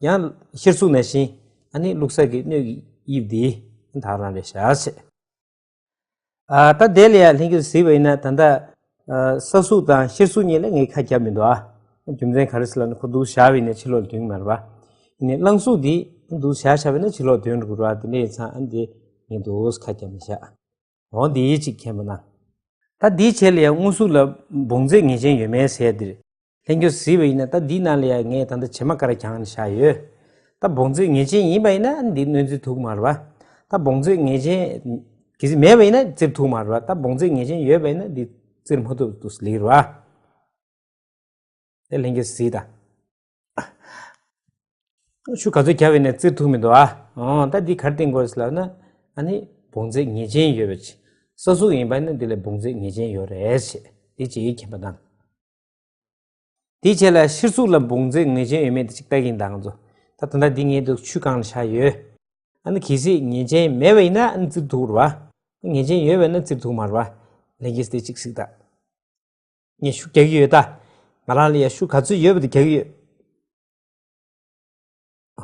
ཡང་གཤེར་གཟུགས་ནང་བཞིན་ཨ་ནི་བླུགས་ས་གི་སྣོད་ཀྱི་དབྱིབས་འདི་ད་རང་རེད་ཤག་ཟེར། ཨ་ད་དེ་ལ་ཡང་ལྷན་རྒྱས་གཟིགས་པ་ཡིན་ན་ད་ལྟ་ཨ་ས་གཟུགས་དང་གཤེར་གཟུགས་གཉིས་ལ་ངས་ཁ་བརྒྱབ་མི་འདུག་ཨ། རྒྱུ་མཚན་ག་རེ་ཟེར་ལབ་ན་ཁོ་འདུག་བཞག་པ་ཡིན་ན་ཕྱི་ལོགས་ལ་ཐོན་གྱི་མ་རེད་པ། ཡིན་ནའི་རླངས་གཟུགས་འདི་འདུག་བཞག་བཞག་པ་ཡིན་ན་ཕྱི་ལོགས་ཐོན་འགྲོ་གི་རེད་པ། དེ་འདྲ་ཡིན་ཙང་ཨ་འདི་ངས་འདུག་ཁ་བརྒྱབ་མི་བཞག་འོ་འདི་གཅིག་མཁྱེན་པ་གནང་། ད་འདིའི་ཆེད་ལ་ཡང་དངོས་གཟུགས་ལ་བོངས་རྫས་ངེས་ཅན་ཡོད་མེད་ཟེར་འདིར། ལྷན་རྒྱས་གཟིགས་པ་ཡིན་ན་ད་འདིའི་ནང་ལ་ཡང་ངས་ད་ལྟ་བྱེ་མ་དཀར་བརྒྱངས་ནས་བཞག་ཡོད། ད་བོངས་རྫས་ངེས་ཅན་ཡིན་པ་ཡིན་ན་འདི་སྣོད་བཙིར་ཐུབ་ཀྱི་མ་རེད་པ། ད་བོངས་རྫས་ངེས་ཅན་གལ་སྲིད་མེད་པ་ཡིན་ན་བཙིར་ཐུབ་ཀྱི་མ་རེད་པ། ད་བོངས་རྫས་ངེས་ཅན་ཡོད་པ་ཡིན་ན་འདི་བཙིར་མ་ཐུབ་འདུག་ལེགས་རེད་པ། དེ་ལྷན་རྒྱས་གཟིགས་དང་། ཤུ་ག་ཚོད་བརྒྱབ་པ་ཡིན་ན་བཙིར་ཐུབ་མི་འདུག་ཨ། ཨོ་ད་འདི་ག་རེ་བསྟན་དགོས་རེད་ལབ་ན། ཨ་ནི་བོངས་ཚད་ངེས་ཅན་ཡོད་པ་ཅིག་ས་གཟུགས་ཡིན་པ་ན་འདི་ལ་བོངས་ཚད་ངེས་ཅན་ཡོད་རེད་ཅེས་འདི་ཅིག་མཁྱེན་པ་དང་། དེའི་རྗེས་ལ་ཕྱིར་ཚུགས་ལ་བོངས་ཚད་ངེས་ཅན་ཡོད་མེད་དེ་ཅིག་ལྟ་གི་ཡིན་ད་ང་ཚོ། ད་ད་ལྟ་འདི་ངའི་འདུག་ཆུ་གང་ལ་བཞག་ཡོད། ཨ་ནི་གལ་སྲིད་ངེས་ཅན་མེད་པ་ཡིན་ན་ཨ་ནི་བཙིར་ཐུབ་རེད་བ། ངེས་ཅན་ཡོད་པ་ཡིན་ན་བཙིར་ཐུབ་མ་རེད་བ། ལྷན་རྒྱས་དེ་ཅིག་གཟིགས་ད། ངས་ཤུགས་རྒྱག་གི་ཡོད་ད། ང་རང་ལ་ཡ་ཤུགས་ག་ཚོད་ཡོད་པ་དེ་རྒྱག་གི་ཡོད།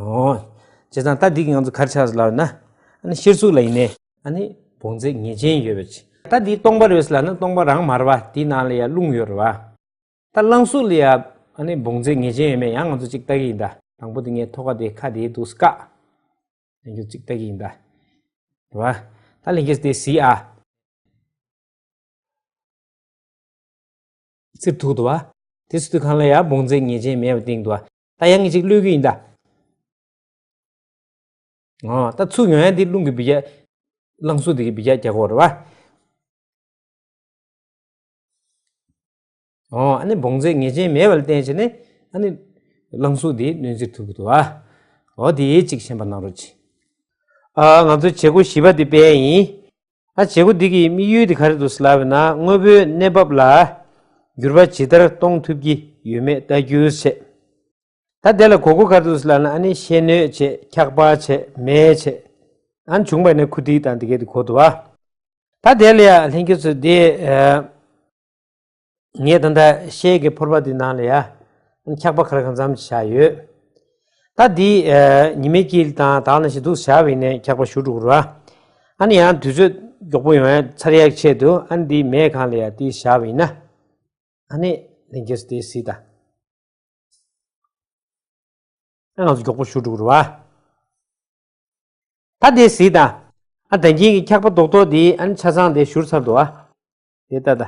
ཨོ། བྱས་ཙང་ད་འདི་གི་ང་ཚོ་ག་རེ་ཆགས་སོང་ལབ་ན། ཨ་ནི་ཕྱིར་ཚུགས་ལ་ཡིན་ནའི། ཨ་ནི་བོངས་ཚད་ངེས་ཅན་ཡོད་པ་ཅིག་ད་འདི་སྟོང་པ་རེད་ཟེར་ལབ་ན་སྟོང་པ་རང་མ་རེད་བ། འདི་ནང་ལ་ཡ་རླུང་ཡོད་རེད་བ། ད་རླངས་གཟུགས་ལ་ཡ། ཨ་ནི་བོངས་ཚད་ངེས་ཅན་ཡོད་མེད་ཡང་ང་ཚོ་ཅིག་ལྟ་གི་ཡིན་ད། དང་པོ་དེ་ངས་ཐོག་ཁ་དེ་ཁ་དེ་འདུག་སེ་བཀག་ལྷན་རྒྱས་ཅིག་ལྟ་གི་ཡིན་ད། རེད་བ། ད་ལྷན་རྒྱས་དེ་གཟིགས་ཨ། བཙིར་ཐུབ་འདུག་བ། དེ་ཚོ་དུས་གང་ལ་ཡ་བོངས་ཚད་ངེས་ཅན་མེད་པ་སྟེང་དུ་བ། ད་ཡང་ངེད་ཅིག་གློད་ཀྱི་ཡིན་ད། ཨོ་ད་ཚུར་ཡོང་ཡ་འདི་རླུང་གི་འབུད་རྒྱག་རླངས་གཟུགས་འདི་གི་འབུད་རྒྱག་རྒྱག་གོ་རེད་བ། ཨོ་ཨ་ནི་བོངས་ཚད་ངེས་ཅན་མེད་པ་ལ་བརྟེན་བྱས་ནས་ཨ་ནི་རླངས་གཟུགས་འདི་གནོན་བཙིར་ཐུབ་ཀྱི་འདུག་བ། ཨོ་དེ་ཡིད་ཅིག་ཤེས་པ་གནང་རོགས་གྱིས། ཨ་ང་ཚོ་བྱེད་སྒོ་བཞི་པ་འདི་སྤེལ་ཡིན། ཨ་བྱེད་སྒོ་འདི་གི་དམིགས་ཡུལ་འདི་ག་རེ་འདུག་ཟེར་ལབ་ན། དངོས་པོའི་གནས་བབ་ལ་འགྱུར་བ་ཇི་ལྟར་གཏོང་ཐུབ་ཀྱི་ཡོད་མེད་ལྟ་རྒྱུ་བྱས། ད་དེ་ལ་གོ་དགོས་ག་རེ་འདུག་ཟེར་ལབ་ན། ཨ་ནི་ཤེལ་སྣོད་བྱས། འཁྱགས་པ་བྱས། མེ་བྱས། ཨ་ནི་བྱུང་བ་ནི་ཁུ་ཏིག་དང་དེ་གས་དེ་གོ་འདུག་བ། ད་དེ་ལ་ཡ་ལྷན་རྒྱས་ཚོ་དེ། ཨ་ངས་ད་ལྟ་ཤེལ་གྱི་ཕོར་པ་དེ་ནང་ལ་ཡ་འཁྱགས་པ་ག་ལ་གང་འཚམ་ཞིག་བཞག་ཡོད། ད་འདི་ཨ་ཉི་མའི་དཀྱིལ་དང་དག་ནང་བཞིན་འདུག་བཞག་པ་ཡིན་ནའི་འཁྱགས་པ་ཞུ་འགྲོ་གི་རེད་བ། ཨ་ནི་ཡང་དུས་ཚོད་མགྱོགས་པོ་ཡོང་ཡ་ཚར་ཡག་ཆེད་དུ་ཨ་ནི་འདི་མེ་སྒང་ལ་ཡ་འདི་བཞག་པ་ཡིན་ན། ཨ་ནི་ལྷན་རྒྱས་དེ་གཟིགས་དང་། ཨ་ང་ཚོ་མགྱོགས་པོ་ཞུ་འགྲོ་གི་རེད་བ། ད་དེ་གཟིགས་དང་། ཨ་ད་གིན་གྱི་འཁྱགས་པ་རྡོག་རྡོག་དེ་ཨ་ནི་ཆ་ཚང་དེ་བཞུར་ཚར་འདུག་བ། དེ་ལྟ་ད།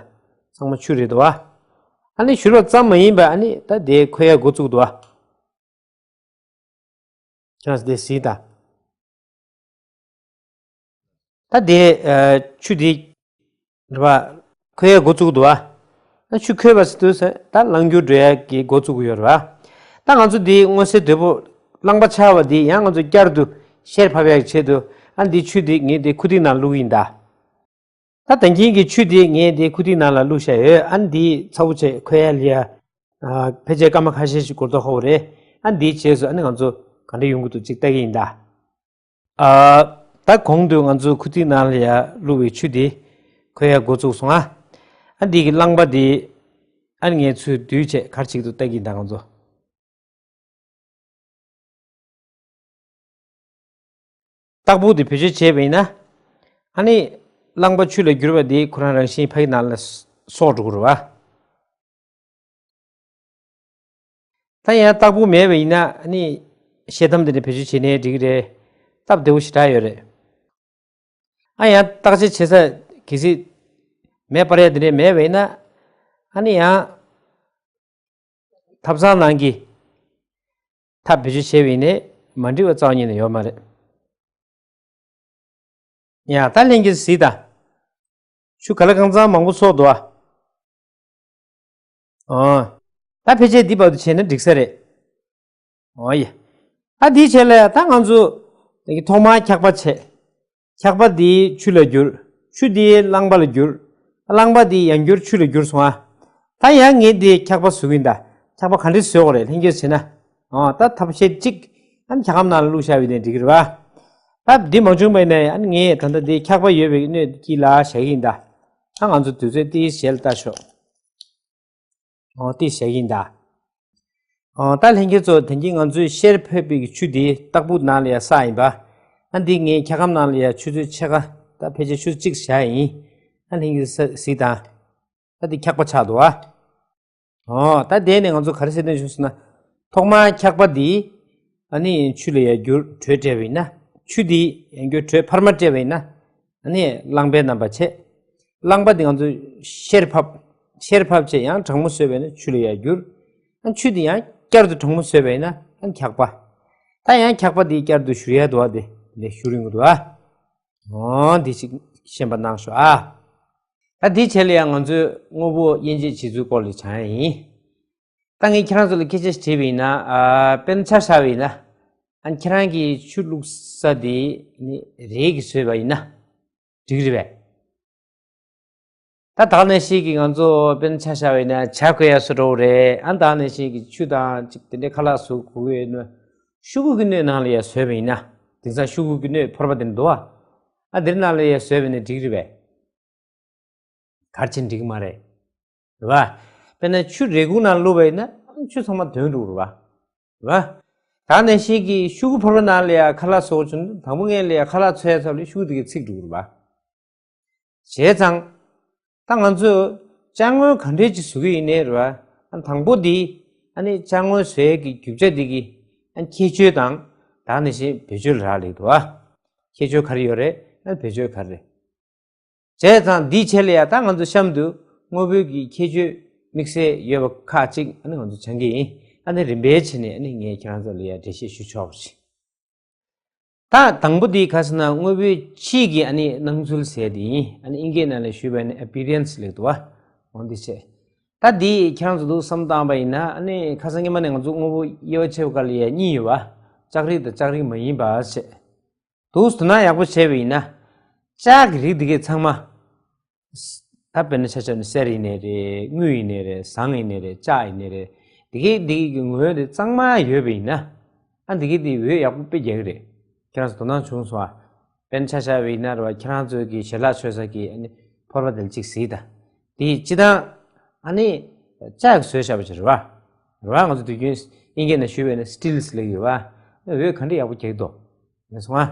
ཚང་མ་ཆུ་རེད་འདུག་བ། ཨ་ནི་བཞུར་བ་ཙམ་མ་ཡིན་པ་ཨ་ནི་ད་དེ་ཁོལ་ཡ་འགོ་བཙུགས་འདུག་བ། ཁྱེད་རང་ཚོ་དེ་གཟིགས་དང་། ད་དེ་ཨ་ཆུ་དེ་རེད་བ། ཁོལ་ཡ་འགོ་བཙུགས་འདུག་བ། ད་ཆུ་ཁོལ་བ་ཟེར་དུས་ད་རླངས་རྒྱུག་འགྲོ་ཡ་གི་འགོ་བཙུགས་ཡོད་རེད་བ། ད་ང་ཚོ་དེ་མངོན་གསལ་དོད་པོ་རླངས་པ་ཆགས་པ་དེ་ཡང་ང་ཚོ་བསྐྱར་དུ་ཤེལ་ཕབ་ཡ་གི་ཆེད་དུ་ཨ་འདི་ཆུ་དེ་ངས་དེ་ཁུ་ཏིག་ནང་བླུགས་ཡིན་ད། ད་ད་གིན་གྱི་ཆུ་དེ་ངས་དེ་ཁུ་ཏིག་ནང་ལ་བླུགས་བཞག་ཡོད། ཨ་ནི་འདི་ཚ་བོ་བྱས་ཁོལ་ཡ་ལ་ཡ། ཨ་ཕལ་ཆེར་སྐར་མ་ཁ་ཤས་ཤིག་འགོར་ཐོག་ཧོ་རེད། ཨ་ནི་འདིའི་རྗེས་སུ་ཨ་ནི་ང་ཚོ་ག་འདྲ་ཡོང་གི་འདུག་ཅིག་ལྟ་གི་ཡིན་ད། ཨ་ད་གོང་དུ་ང་ཚོ་ཁུ་ཏིག་ནང་ལ་ཡ་བླུགས་པའི་ཆུ་དེ་ཁོལ་ཡ་འགོ་བཙུགས་སོང་ཨ། ཨ་འདི་གི་རླངས་པ་དེ་ཨ་ནི་ངས་ཚུར་བསྡུས་བྱས་ག་རེ་བྱེད་ཀྱི་འདུག་ལྟ་གི་ཡིན་ད་ང་ཚོ། སྟག་ཕུག་དེ་བེད་སྤྱོད་བྱས་པ་ཡིན་ན། ཨ་ནི་རླངས་པ་ཆུ་ལ་གྱུར་པ་དེ་ཁོ་རང་རང་བཞིན་ཕ་གི་ནང་ལ་སོགས་འགྲོ་གི་རེད་བ། ད་ཡང་སྟག་ཕུག་མེད་པ་ཡིན་ན་ཨ་ནི་ཤེལ་དམ་དེ་འདྲ་བེད་སྤྱོད་བྱས་ནའི་འགྲིག་གི་རེད། སྟབས་བདེ་བོ་ཞེ་དྲག་ཡོད་རེད། ཨ་ཡང་བརྟག་དཔྱད་བྱེད་ས་གལ་སྲིད་མེ་སྤར་ཡ་དེ་འདྲ་མེད་པ་ཡིན་ན། ཨ་ནི་ཡང་ཐབ་ཚང་ནང་གི་ཐབ་བེད་སྤྱོད་བྱས་པ་ཡིན་ནའི་མ་འགྲིག་པ་རྩ་བ་ཉིད་ནས་ཡོད་མ་རེད། ཡ་ད་ལྷན་རྒྱས་གཟིགས་དང་། ཆུ་ག་ལ་གང་འཚམ་མང་པོ་བསོགས་འདུག་ཨ། ཨོ། ད་ཕལ་ཆེར་འདི་བར་དུ་བྱས་ན་འགྲིག་ས་རེད། ཨོ་ཡ། ད་འདིའི་ཆེད་ལ་ཡ་ད་ང་ཚོ་ཐོག་མར་འཁྱག་པ་བྱས། འཁྱག་པ་འདི་ཆུ་ལ་བསྒྱུར། ཆུ་འདི་རླངས་པ་ལ་བསྒྱུར། རླངས་པ་འདི་ཡང་བསྒྱུར་ཆུ་ལ་བསྒྱུར་སོང་ཨ། ད་ཡང་ངས་འདི་འཁྱག་པ་བཟོ་གི་ཡིན་ད། འཁྱག་པ་ག་འདྲ་བཟོ་དགོས་རེད་ལྷན་རྒྱས་བྱས་ན། ཨོ་ད་ཐབས་ཤེས་གཅིག་ཨ་ནི་འཁྱག་སྒམ་ནང་ལ་བླུགས་བཞག་པ་ཡིན་ནའི་འགྲིག་གི་རེད་པ། ད་འདི་མ་བྱུང་བ་ཡིན་ནའི་ཨ་ནི་ངས་ད་ལྟ་འདི་འཁྱག་པ་ཡོད་པའི་སྣོད་དཀྱིལ་ལ་བཞག་གི་ཡིན་ད། ད་ང་ཚོ་དུས་ཚོད་ཏོག་ཙམ་ཞལ་ལྟ་ཤོག་ཨོ་ཏོག་ཙམ་བཞག་གི་ཡིན་ད། ཨོ་ད་ལྷན་རྒྱས་ཚོ་དེང་གི་ང་ཚོས་ཤེལ་ཕབ་པའི་ཆུ་འདི་སྟག་ཕུག་ནང་ལ་ཡ་བསགས་ཡིན་པ། ཨ་འདི་ངས་འཁྱག་སྒམ་ནང་ལ་ཡ་ཆུ་ཚོད་ཕྱེད་ཀ་ད་ཕལ་ཆེར་ཆུ་ཚོད་གཅིག་བཞག་ཡིན། ཨ་ལྷན་རྒྱས་ཚོ་གཟིགས་དང་། ད་འདི་འཁྱག་པ་ཆགས་འདུག་ཨ། ཨོ་ད་དེ་ནས་ང་ཚོ་ག་རེ་ཟེར་འདོད་བྱུང་ཟེར་ན། ཐོག་མར་འཁྱག་པ་འདི་ཨ་ནི་ཆུ་ལ་ཡར་བསྒྱུར་དྲོད་སྤྲད་པ་ཡིན་ན། ཆུ་འདི་ཡར་བསྒྱུར་དྲོད་འཕར་མ་སྤྲད་པ་ཡིན་ན། ཨ་ནི་རླངས་པའི་རྣམ་པ་བྱས། རླངས་པ་འདི་ང་ཚོ་ཤེལ་ཕབ། ཤེལ་ཕབ་བྱས་ཡང་གྲང་མོ་བཟོས་པ་ཡིན་ན་ཆུ་ལ་ཡར་བསྒྱུར། ཨ་ཆུ་འདི་ཡང་བསྐྱར་དུ་གྲང་མོ་བཟོས་པ་ཡིན་ན་ཨ་འཁྱག་པ། ད་ཡང་འཁྱག་པ་འདི་བསྐྱར་དུ་བཞུར་ཡ་འདུག་ཨ། དེ་ལས་བཞུར་ཡོང་གི་འདུག་ཨ། ཨོ་འདི་ཞིག་ཤེས་པ་གནང་ཤོག་ཨ། ད་འདིའི་ཆེད་ལ་ཡང་ང་ཚོས་དངོས་པོ་དབྱེ་འབྱེད་བྱེད་ཚུལ་སྐོར་ལ་སྦྱང་ཡ་ཡིན། ད་ངས་ཁྱེད་རང་ཚོ་ལ་སྐད་ཆ་ཞིག་དྲིས་པ་ཡིན་ན། ཨ་དཔེར་ན་ཆ་བཞག་པ་ཡིན་ན། ཨ་ཁྱེད་རང་གིས་ཆུ་བླུགས་ས་དེ་ནི་རས་ཀྱིས་བཟོས་པ་ཡིན་ན་འགྲིག་རེད་པས། ད་ད་ག་ནང་བཞིན་གྱི་ང་ཚོ་དཔེར་ན་ཆ་བཞག་པ་ཡིན་ན་ཇ་བསྐོལ་ཡ་བཟོ་འདྲ་བོ་རེད། ཨ་ད་ག་ནང་བཞིན་གྱི་ཆུ་དང་ཅིག་དེ་འདྲའི་ཁ་ལག་བཟོ་དགོས་ཀྱི་ཡོད་ན་ཤོག་གུ་གི་སྣོད་ནང་ལ་ཡ་བཟོས་པ་ཡིན་ན། དེང་སང་ཤོག་གུ་གི་སྣོད་ཕོར་པ་དེ་འདུག་ཨ། ཨ་དེ་ནང་ལ་ཡ་བཟོས་པ་ཡིན་ན་འགྲིག་རེད་པས། ག་རེ་བྱས་འགྲིག་གི་མ་རེད། རེད་པ། དཔེར་ན་ཆུ་རས་ཁུག་ནང་བླུགས་པ་ཡིན་ན་ཆུ་ཚང་མ་དོན་འགྲོ་གི་རེད་པ། རེད་པ། ད་ག་ནང་བཞིན་གྱི་ཤོག་གུ་ཕོར་པ་ནང་ལ་ཡ་ཁ་ལག་བཟོ་དགོས་བྱུང་ན་དང་པོ་ངས་ལ་ཡ་ཁ་ལག་འཚོལ་ཡ་ཚབ་ལ་ཤོག་གུ་དེ་གས་ཚིག་འགྲོ་གི་རེད་པ། བྱས་ཙང་། ད་ང་ཚོས་ཅ་དངོས་ག་འདྲས་ཅིག་བཟོ་གི་ཡིན་ནའི་རེད་པ། ཨ་དང་པོ་འདི་ཨ་ནི་ཅ་དངོས་བཟོ་ཡས་ཀྱི་རྒྱུ་ཆ་འདི་གི་ཨ་ཁྱད་ཆོས་དང་ད་ག་ནང་བཞིན་བེད་སྤྱོད་ལ་རག་ལས་འདུག་ཨ། ཁྱད་ཆོས་ག་རེ་ཡོད་རེད། ཨ་བེད་སྤྱོད་ག་རེ་རེད། བྱས་ཙང་འདིའི་ཆེད་ལ་ཡ་ད་ང་ཚོ་གཤམ་དུ་དངོས་པོའི་གི་ཁྱད་ཆོས་དམིགས་བསལ་ཡོད་པ་ཁག་ཅིག་ཨ་ནི་ང་ཚོ་སྦྱང་གི་ཡིན། ཨ་ནི་རིམ་པས་བྱས་ནས་ཨ་ནི་ངས་ཁྱེད་རང་ཚོ་ལ་ཡ་འགྲེལ་བཤད་ཞུ་ཆོག་པ་ཞིག་ད་དང་པོ་འདི་ག་ཟེར་ན་དངོས་པོའི་ཕྱིའི་གི་ཨ་ནི་སྣང་ཚུལ་ཟེར་དེ་ཡིན། ཨ་ནི་ཨིན་སྐད་ནང་ལ་ཞུས་པ་ནི་appearance ལབ་འདུག་པ། འོ་འདི་བྱས། ད་འདི་ཁྱེད་རང་ཚོ་འདུག་བསམ་བཏང་པ་ཡིན་ན་ཨ་ནི་ཁ་སང་སྔོན་མ་ནས་ང་ཚོ་དངོས་པོ་དབྱེ་བ་ཕྱེ་བ་སྒང་ལ་ཡ་གཉིས་ཡོད་པ། ལྕགས་རིགས་དང་ལྕགས་རིགས་མ་ཡིན་པ་བྱས། འདུག་དོ་སྣང་ཡག་པོ་བྱས་པ་ཡིན་ན། ལྕགས་ཀྱི་རིགས་འདི་གས་ཚང་མ། ད་དཔེར་ན་ཆ་བཞག་ན་གསེར་ཡིན་ནའི་རེད། དངུལ་ཡིན་ནའི་རེད། ཟངས་ཡིན་ནའི་རེད། ལྕགས་ཡིན་ནའི་རེད། འདི་གས་འདི་གས་ཀྱི་ངོས་དེ་གཙང་མ་ཡོད་པ་ཡིན་ན། ཨ་འདི་གས་འདི་འོད་ཡག་པོ་དཔེ་རྒྱག་གི་རེད། ཁྱེད་རང་ཚོ་དོ་སྣང་བྱུང་སོང་ཨ། དཔེར་ན་ཆ་བཞག་པ་ཡིན་ན་རེད་པ། ཁྱེད་རང་ཚོའི་གི་ཞལ་ལག་མཆོད་ས་གི་ཨ་ནི་ཕོར་པ་དེ་ལ་གཅིག་གཟིགས་དང་། དེ་སྤྱིར་བཏང་ཨ་ནི་ལྕགས་ཀྱིས་བཟོས་བཞག་པ་ཅིག་རེད་པ། རེད་པ། ང་ཚོ་དུས་རྒྱུན་ཨིན་སྐད་ནང་ཞུས་པ་ཡིན་ན་སི་ཊིལ་ལབ་ཀྱི་ཡོད་པ། འོད་ག་འདྲ་ཡག་པོ་རྒྱག་གི་འདུག་ལགས་སོ།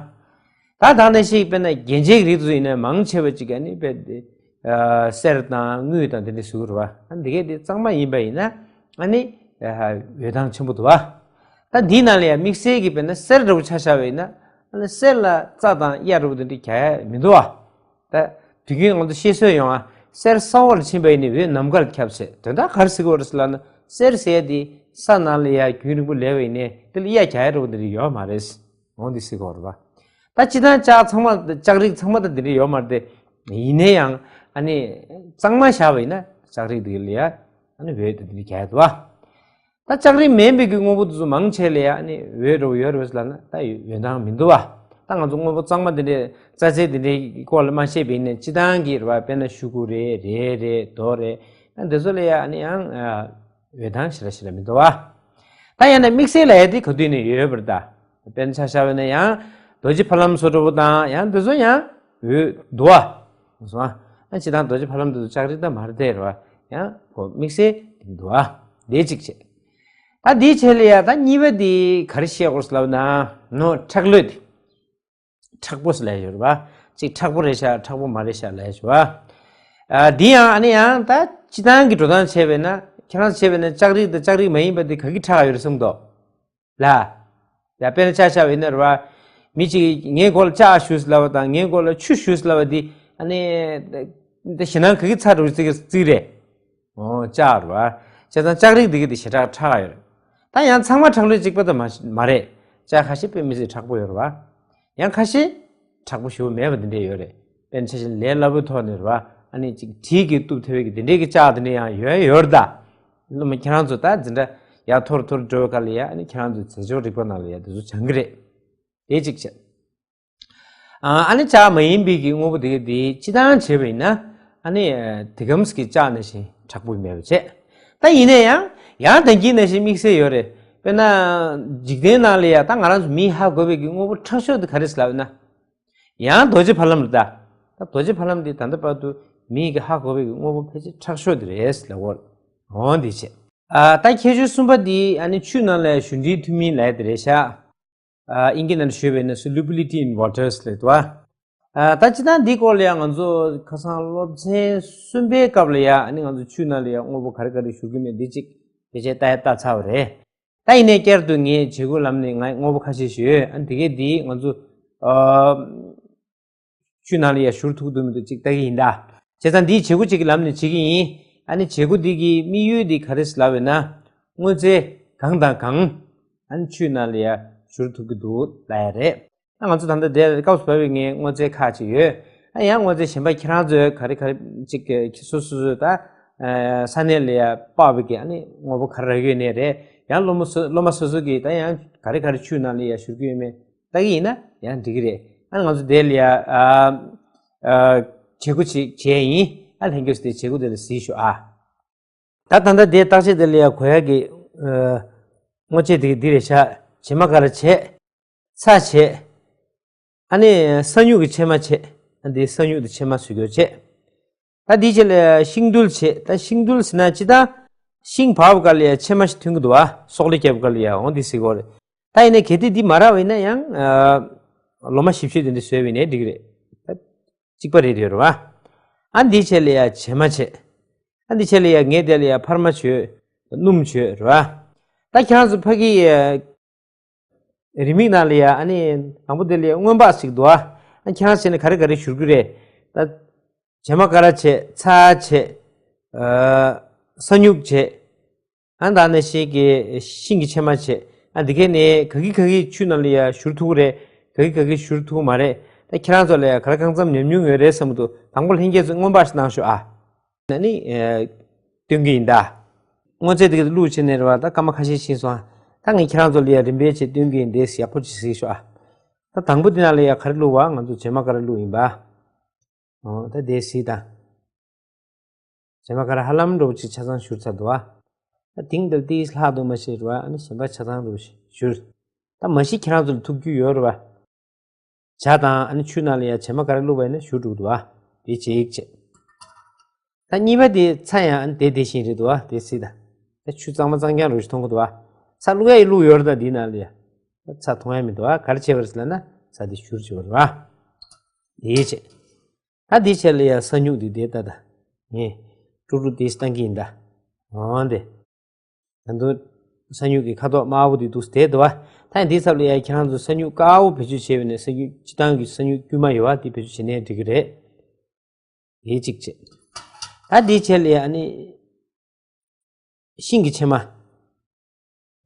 ད་ད་ག་ནང་བཞིན་དཔེར་ན་རྒྱན་ཆའི་རིགས་དེ་ཚོ་ཡིན་ན་མང་ཆེ་བ་ཅིག་ཨ་ནི་དཔེ་དེ་ཨ་གསེར་དང་དངུལ་དང་དེ་འདྲ་བཟོ་གི་རེད་པ། ཨ་འདི་གས་དེ་གཙང་མ་ཡིན་པ་ཡིན་ན་ཨ་ནི་ཨ་འོད་མདངས་ཆེན་པོ་འདུག་པ། ད་འདིའི་ནང་ལ་ཡང་དམིགས་བསལ་གྱི་དཔེར་ན་གསེར་འདྲ་པོ་ཆ་བཞག་པ་ཡིན་ན་ཨ་ནི་གསེར་ལ་རྩ་དང་གཡའ་འདྲ་པོ་དེ་འདྲ་རྒྱག་ཡ་མི་འདུག་པ། ད་དུས་རྒྱུན་ང་ཚོ་བཤད་སྲོལ་ཡོང་ཨ། གསེར་ས་འོག་ལ་ཕྱིན་པ་ཡིན་ནའི་འོད་ནམ་མཁའ་ལ་ཁྱབ་ཟེར། དོན་དག་ག་རེ་ཟེར་གྱི་ཡོད་རེད་ཟེར་ལབ་ན་གསེར་ཟེར་ཡ་དེ་ས་ནང་ལ་ཡ་རྒྱུན་རིང་པོ་ལས་པ་ཡིན་ནའི་དེ་ལ་གཡའ་རྒྱག་ཡ་འདྲ་པོ་དེ་འདྲ་ཡོད་མ་རེད། འོ་འདི་ཟེར་གྱི་ཡོད་རེད་པ། ད་སྤྱིར་བཏང་ལྕགས་ཚང་མ་ལྕགས་རིགས་ཚང་མ་ད་འདི་འདྲ་ཡོད་མ་རེད་དེ། ཡིན་ན་ཡང་ཨ་ནི་གཙང་མ་བཞག་པ་ཡིན་ན་ལྕགས་རིགས་འདི་ལ་ཡ་ཨ་ནི་འོད་དེ་འདི་འདྲ་རྒྱག་ཡ་འདུག་པ། ད་ལྕགས་རིགས་མིན་པའི་གི་དངོས་པོ་དེ་ཚོ་མང་ཆེ་ལ་ཡ་ཨ་ནི་འོད་འདྲ་པོ་ཡོད་རེད་པས་ལབ་ན་ད་འོད་མདངས་མི་འདུག་པ། ད་ང་ཚོ་དངོས་པོ་གཙང་མ་དེ་འདྲའི་རྩ་ཆེ་དེ་འདྲའི་སྐོར་ལ་མ་བཤད་པ་ཡིན་ན་སྤྱིར་བཏང་གི་རེད་པ། དཔེར་ན་ཤོག་གུ་རེད། རས་རེད། རྡོ་རེད། ཨ་འདི་ཚོ་ལ་ཡ་ཨ་ནི་ཡང་ཨ་འོད་མདངས་ཞེ་དྲག་ཞེ་དྲག་མི་འདུག་པ། ད་ཡང་ན་དམིགས་བསལ་ལ་ཡ་དེ་ག་དུས་ནས་ཡོད་པ་རེད་ད། དཔེར་ན་ཆ་བཞག་པ་ཡིན་ན་ཡང་རྡོ་རྗེ་ཕ་ལམ་བཟོ་འདྲ་པོ་དང་ཡང་འདི་ཚོ་ཡང་འོད་འདུག་པ། སོང་ཨ། སྤྱིར་བཏང་རྡོ་རྗེ་ཕ་ལམ་དེ་ཚོ་ལྕགས་རིགས་ད་མ་རེད་དེ་རེད་པ། ཡང་ཁོ་དམིགས་བསལ་འདུག་པ། དེ་གཅིག་བྱས། ད་དེའི་ཆེད་ལ་ཡ་ད་གཉིས་པ་དེ་ག་རེ་བཤད་དགོས་ལབ་ན་ནོ་མཁྲེགས་ལྷོད་དེ། མཁྲེགས་པོ་ཟེར་ལབ་ཡོད་རེད་པ། གཅིག་མཁྲེགས་པོ་རེད་ཤག་མཁྲེགས་པོ་མ་རེད་ཤག་ལབ་ཡོད་པ། ཨ་འདི་ཡང་ཨ་ནི་ཡང་ད་སྤྱིར་བཏང་གི་འགྲོ་སྟངས་བྱས་པས་ན་ཁྱེད་རང་བྱས་པས་ན་ལྕགས་རིགས་དང་ལྕགས་རིགས་མ་ཡིན་པ་དེ་ག་གིས་མཁྲེགས་ཡོད་རེད་བསམ་གྱི་འདུག་ལ། ཡ་དཔེར་ན་ཆ་བཞག་པ་ཡིན་ན་རེད་པ། མི་གཅིག་གིས་ངའི་མགོ་ལ་ལྕགས་གཞུས་ལབ་པ་དང་ངའི་མགོ་ལ་ཆུ་གཞུས་ལབ་པ་འདི་ཨ་ནི་ད་ཞེད་སྣང་ག་གིས་ཚ་འགྲོ་རྩིས་རྩིས་རེད། འོ་ལྕགས་རེད་པ། བྱས་ཙང་ལྕགས་རིགས་འདི་ག་དེ་ཞེ་དྲག་མཁྲེགས་ཡོད་རེད། ད་ཡང་ཚང་མ་མཁྲེགས་ལྷོད་གཅིག་པ་ད་མ་མ་རེད། ལྕགས་ཁ་ཤས་དཔེ་མི་སྲིད་མཁྲེགས་པོ་ཡོད་རེད་པ། ཡང་ཁ་ཤས་མཁྲེགས་པོ་ཞེ་པོ་མེད་པ་འདི་འདྲས་ཡོད་རེད། དཔེར་ན་ཆ་བཞག་ན་ལས་སླ་པོའི་ཐོག་ནས་རེད་པ། ཨ་ནི་ཅིག་གྲིས་ཀྱིས་གཏུབ་ཐུབ་པའི་གི་འདི་འདྲས་ཀྱི་ལྕགས་འདི་འདྲས་ཡང་ཡོད་ཡོད་རེད་ད། སློབ་མ་ཁྱེད་རང་ཚོ་ད་འཛིན་གྲྭ་ཡར་མཐོ་རུ་མཐོ་རུ་འགྲོ་བའི་སྐབས་ལ་ཡ་ཨ་ནི་ཁྱེད་རང་ཚོའི་རྫས་སྦྱོར་རིག་པ་ནང་ལ་ཡ་འདི་ཚོ་སྦྱང་གི་རེད། དེ་གཅིག་བྱས། ཨ་ནི་ལྕགས་མ་ཡིན་པའི་གི་དངོས་པོ་དེ་ག་དེ་སྤྱིར་བཏང་བྱས་པ་ཡིན་ན་ཨ་ནི་དེ་གམ་གྱི་ལྕགས་ནང་བཞིན་མཁྲེགས་པོ་མེད་པ་བྱས། ད་ཡིན་ན་ཡང་ཡང་ད་གིན་ནང་བཞིན་དམིགས་བསལ་ཡོད་རེད། དཔེར་ན་འཇིག་རྟེན་ནང་ལ་ཡ་ད་ང་རང་ཚོ་མིས་ཧ་གོ་བའི་གི་དངོས་པོ་མཁྲེགས་ཤོས་དེ་ག་རེ་ཟེར་ལབ་ན། ཡང་རྡོ་རྗེ་ཕ་ལམ་རེད་ད། ད་རྡོ་རྗེ་ཕ་ལམ་འདི་ད་ལྟ་བར་དུ་མིས་གི་ཧ་གོ་བའི་གི་དངོས་པོ་ཕལ་ཆེར་མཁྲེགས་ཤོས་དེ་རེད་ལབ་དགོས་རེད། འོ་འདི་བྱས། ཨ་ད་ཁྱད་ཆོས་གསུམ་པ་འདི་ཨ་ནི་ཆུ་ནང་ལ་ཡ་ཞུ་འགྲིལ་ཐུབ་མིན་ལབ་ཡ་དེ་རེད་ཤག་ཨ་ཨིན་སྐད་ནང་ཞུས་པ་ཡིན་ན་solubility in waters ལབ་འདུག་པ། ཨ་ད་སྤྱིར་བཏང་འདི་སྐོར་ལ་ཡང་ང་ཚོ་ཁ་སང་སློབ་ཚན་གསུམ་པའི་སྐབས་ལ་ཡ་ཨ་ནི་ང་ཚོ་ཆུ་ནང་ལ་ཡ་དངོས་པོ་ག་རེ་ག་རེ་ཞུགས་ཀྱི་མེད་འདི་གཅིག་ཕལ་ཆེར་ལྟ་ཡ་ལྟ་ཚར་བ་རེད། ད་ཡིན་ནའི་བསྐྱར་དུ་ངས་བྱེད་སྒོ་ལམ་ནས་ང་དངོས་པོ་ཁ་ཤས་ཤིག་ཡོད། ཨ་ནི་དེ་གས་འདི་ང་ཚོ་ཨ་ཆུ་ནང་ལ་ཡ་བཞུར་ཐུབ་འདུག་མི་འདུག་ཅིག་ལྟ་གི་ཡིན་ད། བྱས་ཙང་འདིའི་བྱེད་སྒོ་ཅིག་གི་ལམ་ནས་བྱེད་ཀྱི་ཡིན། ཨ་ནི་བྱེད་སྒོ་འདི་གི་དམིགས་ཡུལ་འདི་ག་རེ་ཟེར་ལབ་པ་ཡིན་ན། དངོས་རྫས་གང་དང་གང་ཨ་ནི་ཆུ་ནང་ལ་ཡ་བཞུར་ཐུབ་ཀྱི་འདུག་ལབ་ཡ་རེད། ཨ་ང་ཚོ་ད་ལྟ་འདིར་སྐབས་སུ་བབས་པའི་ངའི་དངོས་རྫས་ཁག་ཅིག་ཡོད། ཨ་ཡང་དངོས་རྫས་གཞན་པ་ཁྱེད་རང་ཚོས་ག་རེ་ག་རེ་ཅིག་གི་སོ་སོ་སོ་ད་ས་གནས་ལ་ཡ་དཔག་པའི་གི་ཨ་ནི་དངོས་པོ་ག་རེ་རག་ཡོད་ནའི་རེད། ཡང་སློབ་མ་སོ་སློབ་མ་སོ་སོ་གིས་ད་ཡང་ག་རེ་ག་རེ་ཆུ་ནང་ལ་ཡ་བཞུར་གྱི་ཡོད་མེད་ལྟ་གི་ཡིན་ན་ཡང་འགྲིག་གི་རེད། ཨ་ནི་ང་ཚོ་དེ་ལ་ཡ་ཨ་ཨ་བྱེད་སྒོ་ཅིག་བྱས་ཡིན། ཨ་ལྷན་རྒྱས་དེ་བྱེད་སྒོ་དེ་ལ་གཟིགས་ཤོག་ཨ། ད་ད་ལྟ་དེའི་བརྟག་དཔྱད་དེ་ལ་ཡ་གོ་ཡ་གི་ཨ་སྔོ་ཆད་དེ་འདི་རེད་ཤག་བྱེ་མ་ཀ་ར་བྱེད། ཚ་བྱེད། ཨ་ནི་ས་སྨྱུག་གི་ཕྱེ་མ་བྱེད། ཨ་འདི་ས་སྨྱུག་དེ་ཕྱེ་མ་བཟོ་རྒྱུ་བྱེད། ད་འདི་བྱེད་ལ་ཤིང་རྡུལ་བྱེད། ད་ཤིང་རྡུལ་ཟེར་ན་ཅི་ད་ཤིང་བབས་སྐབས་ལ་ཡ་ཕྱེ་མ་ཞིག་ཐོན་གི་འདུག་བ། སོག་ལེ་བརྒྱབ་སྐབས་ལ་ཡ་འོང་འདི་ཟེར་གོ་རེད། ད་ཡིན་ན་གལ་ཏེ་འདི་མ་རག་པ་ཡིན་ན་ཡང་ཨ་ལོ་མ་ཞིབ་ཞིབ་དེ་འདྲ་བཟོས་པ་ཡིན་ནའི་འགྲིག་གི་རེད། ད་གཅིག་པ་རེད་རེད་བ། ཨ་འདི་བྱེད་ལ་ཡ་བྱེ་མ་བྱེད། ཨ་འདི་བྱེད་ལ་ཡ་ངས་དེ་ལ་ཡ་འཕར་མ་བྱོས། སྣུམ་བྱོས་རེད་བ། ད་ཁྱེད་རང་ཚོ་ཕ་གི་ཡ་རི་མིག་ནང་ལ་ཡ་ཨ་ནི་དང་པོ་དེ་ལ་ཡ་སྔོན་དཔག་ཞིག་འདུག་ཨ། ཨ་ཁྱེད་རང་བྱས་ནས་ག་རེ་ག་རེ་བཞུར་རྒྱུ་རེད། ད་བྱེ་མ་ཀ་ར་བྱེད། ཚྭ་བྱེད། ཨ་ས་སྨྱུག་བྱེད། ཨ་ད་ནང་བཞིན་གྱི་ཤིང་གི་ཕྱེ་མ་བྱེད། ཨ་འདི་གས་ནས་ག་གི་ག་གི་ཆུ་ནང་ལ་ཡ་བཞུར་ཐུབ་ཀྱི་རེད། ག་གི་ག་གི་བཞུར་ཐུབ་ཀྱི་མ་རེད། ད་ཁྱེད་རང་ཚོ་ལ་ཡ་ག་རེ་གང་འཚམ་ཉམས་མྱོང་ཡོད་རེད་བསམ་གྱི་འདུག་དང་པོ་ལྷན་རྒྱས་ཚོ་སྔོན་དཔག་ཞིག་གནང་ཤོག་ཨ། ན་ནི་ཨེ་སྟོན་གྱི་ཡིན་ད། སྔོ་ཚལ་དེ་ག་བླུགས་བྱས་ནས་རེད་བ། ད་སྐར་མ་ཁ་ཤས་ཕྱིན་སོང་ཨ། ད་ངས་ཁྱེད་རང་ཚོ་ལ་ཡ་རིམ་པས་བྱས་སྟོན་གྱི་ཡིན། དེ་ཡག་པོ་ཅིག་གཟིགས་ཤོག་ཨ། ད་དང་པོ་དེ་ནང་ལ་ཡ་ག་རེ་བླུགས་བ། ང་ཚོ་བྱེ་མ་ཀ་ར་བླུགས་ཡིན་པ། འོ་ད་དེ་གཟིགས་དང་། བྱེ་མ་ཀ་ར་ཧ་ལམ་འདྲ་པོ་ཅིག་ཆ་ཚང་བཞུར་ཚར་འདུག་བ། ད་དེང་འདིར་ཏིས་ལྷག་འདུག་མ་ཤེས་རེད་བ། ཨ་ནི་གཞན་པ་ཆ་ཚང་འདྲ་པོ་ཞིག་བཞུར། ད་མ་གཞི་ཁྱེད་རང་ཚོ་ལ་ཐུག་རྒྱུ་ཡོད་རེད་བ། ཇ་དང་ཨ་ནི་ཆུ་ནང་ལ་ཡ་བྱེ་མ་ཀ་ར་བླུགས་པ་ཡིན་ན་བཞུར་འགྲོ་གི་འདུག་བ། དེ་གཅིག་བྱས། ད་གཉིས་པ་དེ་ཚྭ་ཡང་ཨ་ནི་དེ་དེ་བཞིན་རེད་འདུག་བ། དེ་སྲིད་ད། ད་ཆུ་གཙང་མ་གཙང་རྐྱང་རུ་ཞིག་མཐོང་གི་འདུག་བ། ཚྭ་བླུགས་ཡ་ཡི་བླུགས་ཡོད་རེད། ད་འདི་ནང་ལ་ཡ། ད་ཚྭ་མཐོང་ཡ་མི་འདུག་བ། ག་རེ་བྱས་པ་རེད་ཟེར་ལབ་ན་ཚྭ་དེ་བཞུར་བྱས་པ་རེད་བ། དེ་བྱས། ད་འདི་བྱས་ལ་ཡ་ས་སྨྱུག་འདི་དེ་ལྟ་ད། ངས་ཀྲུག་ཀྲུག་དེ་བཏང་གི་ཡིན་ད། འོ་འདི། ད་དུང་ས་སྨྱུག་གི་ཁ་དོག་དམར་པོ་དེ་འདུག་དེ་འདུག་བ། ད་ཡང་འདིའི་ཚབ་ལ་ཡ་ཁྱེད་རང་ཚོ་ས་སྨྱུག་དཀར་པོ་བེད་སྤྱོད་བྱས་པ་ཡིན་ན། ས་སྨྱུག་སྤྱིར་བཏང་གི་ས་སྨྱུག་དཀྱུས་མ་ཡོད་བ། དེ་བེད་སྤྱོད་བྱེད་ནའི་འགྲིག་གི་རེད། དེ་གཅིག་བྱས། ད་འདིའི་བྱས་ལ་ཡ་ཨ་ནི་ཤིང་གི་ཕྱེ་མ།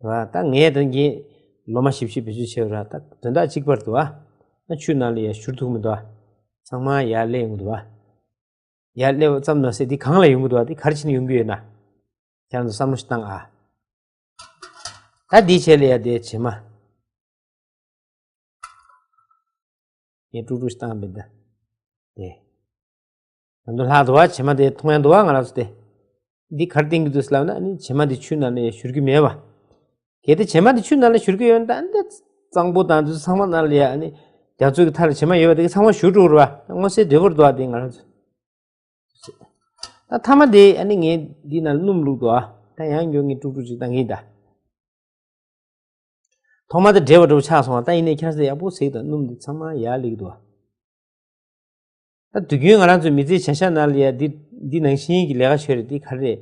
ར་ད་ངས་ད་གིན་ལོ་མ་ཞིབ་ཞིབ་བེད་སྤྱོད་བྱས་པ་ར། ད་དོན་དག་གཅིག་པར་འདུག་བ། ད་ཆུ་ནང་ལ་ཡ་བཞུར་ཐུབ་མི་འདུག་བ། ཚང་མ་ཡར་སླེབས་ཡོང་གི་འདུག་བ། ཡར་སླེབས་པ་ཙམ་མ་ཟད་འདི་གང་ལ་ཡོང་གི་འདུག་བ། འདི་ག་རེ་བྱས་ནས་ཡོང་གི་ཡོད་ན། ཁྱེད་རང་ཚོ་བསམ་བློ་ཞིག་བཏང་ཨ། ད་འདིའི་བྱས་ལ་ཡ་དེ་བྱེ་མ། ངས་ཀྲུག་ཀྲུག་ཞིག་བཏང་བས་ད། དེ། ད་དུང་ལྷག་འདུག་བ། བྱེ་མ་དེ་མཐོང་ཡ་འདུག་བ། ང་རང་ཚོ་དེ། འདི་ག་རེ་བསྟན་གྱི་འདུག་ཟེར་ལབ་ན། ཨ་ནི་བྱེ་མ་དེ་ཆུ་ནང་ལ་ཡ་བཞུར་གྱི་མེད་བ། གལ་ཏེ་བྱེ་མ་དེ་ཆུ་ནང་ལ་བཞུར་གྱི་ཡོད་ན། ད་འདི་གཙང་པོ་དང་དེ་ཚོ་ཚང་མ་ནང་ལ་ཡ་ཨ་ནི་རྒྱ་མཚོ་གི་མཐའ་ལ་བྱེ་མ་ཡོད་པ་དེ་གི་ཚང་མ་བཞུར་འགྲོ་གི་རེད་བ། ད་མངོན་གསལ་དོད་པོ་རེད་འདུག་བ། དེ་ང་རང་ཚོ། ད་མཐའ་མ་དེ་ཨ་ནི་ངས་འདི་ནང་སྣུམ་བླུགས་འདུག་ཨ། ད་ཡང་མགྱོགས་ངས་ཀྲུག་ཀྲུག་ཅིག་བཏང་གི་ཡིན་ད། ཐོག་མ་དེ་བྲེལ་བ་འདྲ་པོ་ཆགས་སོང་བ། ད་ཡིན་ནའི་ཁྱེད་རང་ཚོས་ཡག་པོ་གཟིགས་དང་། སྣུམ་འདི་ཚང་མ་ཡར་སླེབས་ཀྱི་འདུག་ཨ། ད་དུས་རྒྱུན་ང་རང་ཚོའི་མི་ཚེའི་བྱ་གཞག་ནང་ལ་ཡ་འདི་འདི་ནང་བཞིན་གྱི་ལས་ཀ་བྱོས་རེད། འདི་ག་རེ་རེད།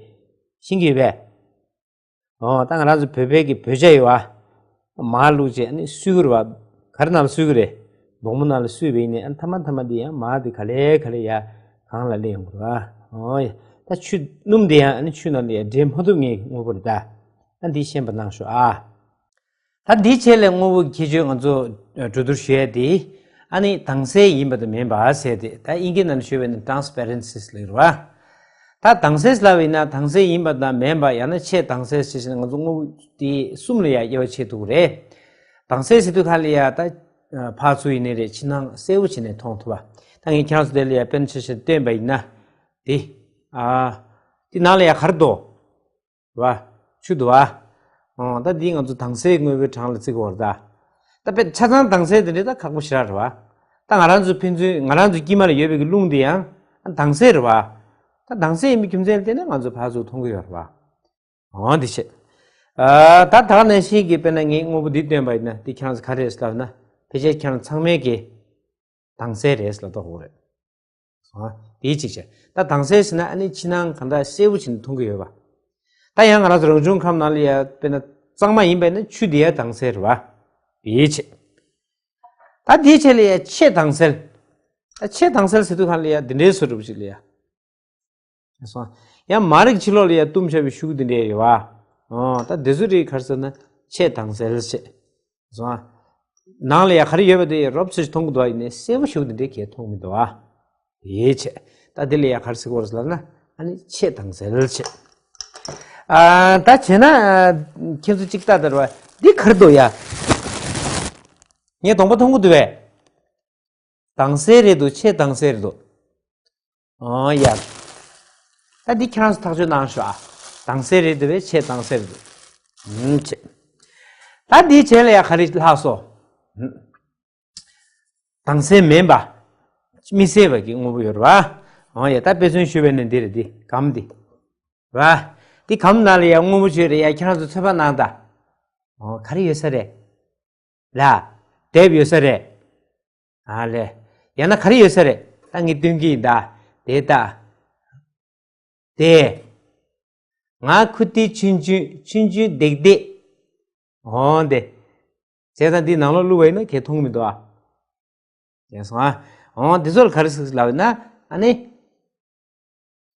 ཤེས་ཀྱི་ཡོད་པས། ཨོ་ད་ང་རང་ཚོ་བོད་པའི་གི་བོད་ཇ་ཡོད་བ། མར་བླུགས་བྱས་ཨ་ནི་བསུ་གི་རེད་བ། ག་རེ་ནང་ལ་བསུ་གི་རེད། སྦོག་མོ་ནང་ལ་བསུས་པ་ཡིན་ནའི་ཨ་ནི་མཐའ་མ་མཐའ་མ་འདི་ཡང་མར་འདི་ག་ལེ་ག་ལེ་ཡར་སྒང་ལ་སླེབས་ཡོང་གི་རེད་བ། ཨོ་ཡ། ད་ཆུ་སྣུམ་འདི་ཡང་ཨ་ནི་ཆུ་ནང་ལ་ཡར་འདྲེས་མ་ཐུབ་ངེས་དངོས་པོ་རེད་ད། ཨ་འདི་ཤེས་པ་གནང་ཤོག་ཨ། ད་འདིའི་ཆེད་ལས་དངོས་པོ་གི་ཁྱད་ཆོས་ང་ཚོ་གྲོས་བསྡུར་ཞུ་ཡས་དེ། ཨ་ནི་དྭངས་གསལ་ཡིན་པ་དང་མིན་པ་ཟེར་ཏེ། ད་དབྱིན་སྐད་ནང་ཞུས་པ་ཡིན་ན་transparency ལབ་ཀྱི་རེད་བ། ད་དྭངས་གསལ་ལབ་པ་ཡིན་ན་དྭངས་གསལ་ཡིན་པ་དང་མིན་པ། ཡང་ན་ཆེས་དྭངས་གསལ་ཞེས་བྱས་ན་ང་ཚོ་དངོས་པོ་དེ་གསུམ་ལ་ཡ་དབྱེ་བ་ཕྱེ་ཐུབ་ཀྱི་རེད། དྭངས་གསལ་ཟེར་དུས་ག་ལ་ཡ་ད་ཕར་ཚུར་ཡིན་ནའི་རེད། ཕྱི་ནང་གསལ་པོ་བྱས་ནས་མཐོང་ཐུབ་པ། ད་ངས་ཁྱེད་རང་ཚོ་དེ་ལ་ཡ་དཔེར་ན་ཆ་བཞག་བསྟན་པ་ཡིན་ན། དེ། ཨ། དེ་ནང་ལ་ཡ་ག་རེ་འདུག་བ། ཆུ་འདུག་བ། ཨོ་ད་འདི་ང་ཚོ་དྭངས་གསལ་དངོས་པོའི་གྲངས་ལ་བརྩི་དགོས་རེད་ད། ད་དཔེ་ཆ་ཚང་དྭངས་གསལ་དེ་འདྲ་ད་ཁག་པོ་ཞེ་དྲག་རེད་བ། ད་ང་རང་ཚོ་ཕན་ཚུན་ང་རང་ཚོ་དཀྱིལ་མ་ལ་ཡོད་པའི་གི་རླུང་དེ་ཡང་དྭངས་གསལ་རེད་བ། ད་དྭངས་གསལ་ཡིན་པའི་རྒྱུ་མཚན་ལ་བརྟེན་ནས་ང་ཚོ་ཕར་ཚུར་མཐོང་གི་ཡོད་རེད་བ། ཨོ་འདི་བྱས། ཨ་ད་ད་ག་ནང་བཞིན་གྱི་དཔེར་ན་ངས་དངོས་པོ་འདི་བཏོན་པ་ཡིན་ན་འདི་ཁྱེད་རང་ཚོ་ག་རེ་རེད་ལབ་ན། ཕལ་ཆེར་ཁྱེད་རང་ཚང་མས་གི་དྭངས་གསལ་རེད་ལབ་རྟོགས་དགོས་རེད། ཨ། དེའི་གཅིག་བྱས། ད་དྭངས་གསལ་ཟེར་ན་ཨ་ནི་ཕྱི་ནང་གང་འདྲ་གསལ་པོ་བྱས་ནས་མཐོང་གི་ཡོད་པ། ད་ཡང་ང་རང་ཚོ་རང་བྱུང་ཁམས་ནང་ལ་ཡ་དཔེར་ན་གཙང་མ་ཡིན་པས་ན་ཆུ་དེ་ཡ་དྭངས་གསལ་རེད་བ། དེའི་ཆེད། ད་དེའི་ཆེད་ལ་ཡ་ཆེས་དྭངས་གསལ། ད་ཆེས་དྭངས་གསལ་ཟེར་དུས་གང་ལ་ཡ་འདི་འདྲའི་བཟོ་འདྲ་པོ་ཞིག་ལ་ཡ། སོང་། ཡང་མ་རིག་ཕྱི་ལོགས་ལ་ཡ་བཏུམས་བཞག་པའི་ཤུགས་འདི་འདྲའི་ཡོད་བ། ཨོ་ད་འདི་ཚོ་རིགས་ག་རེ་ཟེར་ན་ཆེས་དྭངས་གསལ་ཆེ། སོང་། ནང་ལ་ཡ་ག་རེ་ཡོད་པ་དེ་རོབ་ཙམ་ཞིག་མཐོང་གི་འདུག་བ། ཡིན་ནའི་གསལ་པོ་ཞིག་འདི་འདྲའི་གས་མཐོང་མི་འདུག་བ། ཡེ་ཆེ། ད་འདི་ལ་ཡ་ག་རེ་ཟེར་དགོས་རེད་ལབ་ན། ཨ་ནི་ཆེས་དྭངས་གསལ་ཆེ། ཨ། ད་བྱས་ན་ཨ། ཁྱེད་ཚོ་གཅིག་ལྟ་དར་བ་འདི་གར་འདུག་ཡ། ངས་གདོང་པ་མཐོང་གི་འདུག་བས། དྭངས་གསལ་རེད་འདུག་ཆེས་དྭངས་གསལ་རེད་འདུག་ཨོ་ཡ། ད་འདི་ཁྱེད་རང་ཚོ་ཐག་གཅོད་གནང་ཤོག་ཨ། དྭངས་གསལ་རེད་འདུག་བས་ཆེས་དྭངས་གསལ་རེད་འདུག་ཨུམ་ཆེ། ད་འདིའི་རྗེས་ལ་ཡ་ག་རེ་ལྷག་སོང་། དྭངས་གསལ་མིན་པ། མི་གསལ་བ་གི་དངོས་པོ་ཡོད་རེད་བ། འོ་ཡ། ད་དཔེ་མཚོན་ཞུས་པ་ཡིན་ན་འདི་རེད། འདི་སྒམ་འདི། རེད་བ། འདི་སྒམ་ནང་ལ་ཡ་དངོས་པོ་ཅིག་ཡོད་རེད་ཡ། ཁྱེད་རང་ཚོ་ཚོད་དཔག་གནང་དང་། འོ་ག་རེ་ཡོད་ས་རེད། ལ། དེབ་ཡོད་ས་རེད། ཨ་ལས། ཡང་ན་ག་རེ་ཡོད་ས་རེད། ད་ངས་སྟོན་གྱི་ཡིན་ད། དེ་ལྟ། དེ། ང་ཁུ་ཏི་ཆུན་ཆུན་ཆུན་ཆུན་ལྡེག་ལྡེག་འོང་དེ། བྱས་ཙང་འདི་ནང་ལོགས་བླུགས་པ་ཡིན་ན་གས་མཐོང་གི་མི་འདུག་ཨ། ཡང་སོང་ཨ། འོང་འདི་ཚོ་ལ་ག་རེ་ཟེར་ལབ་ཡིན་ན་ཨ་ནི།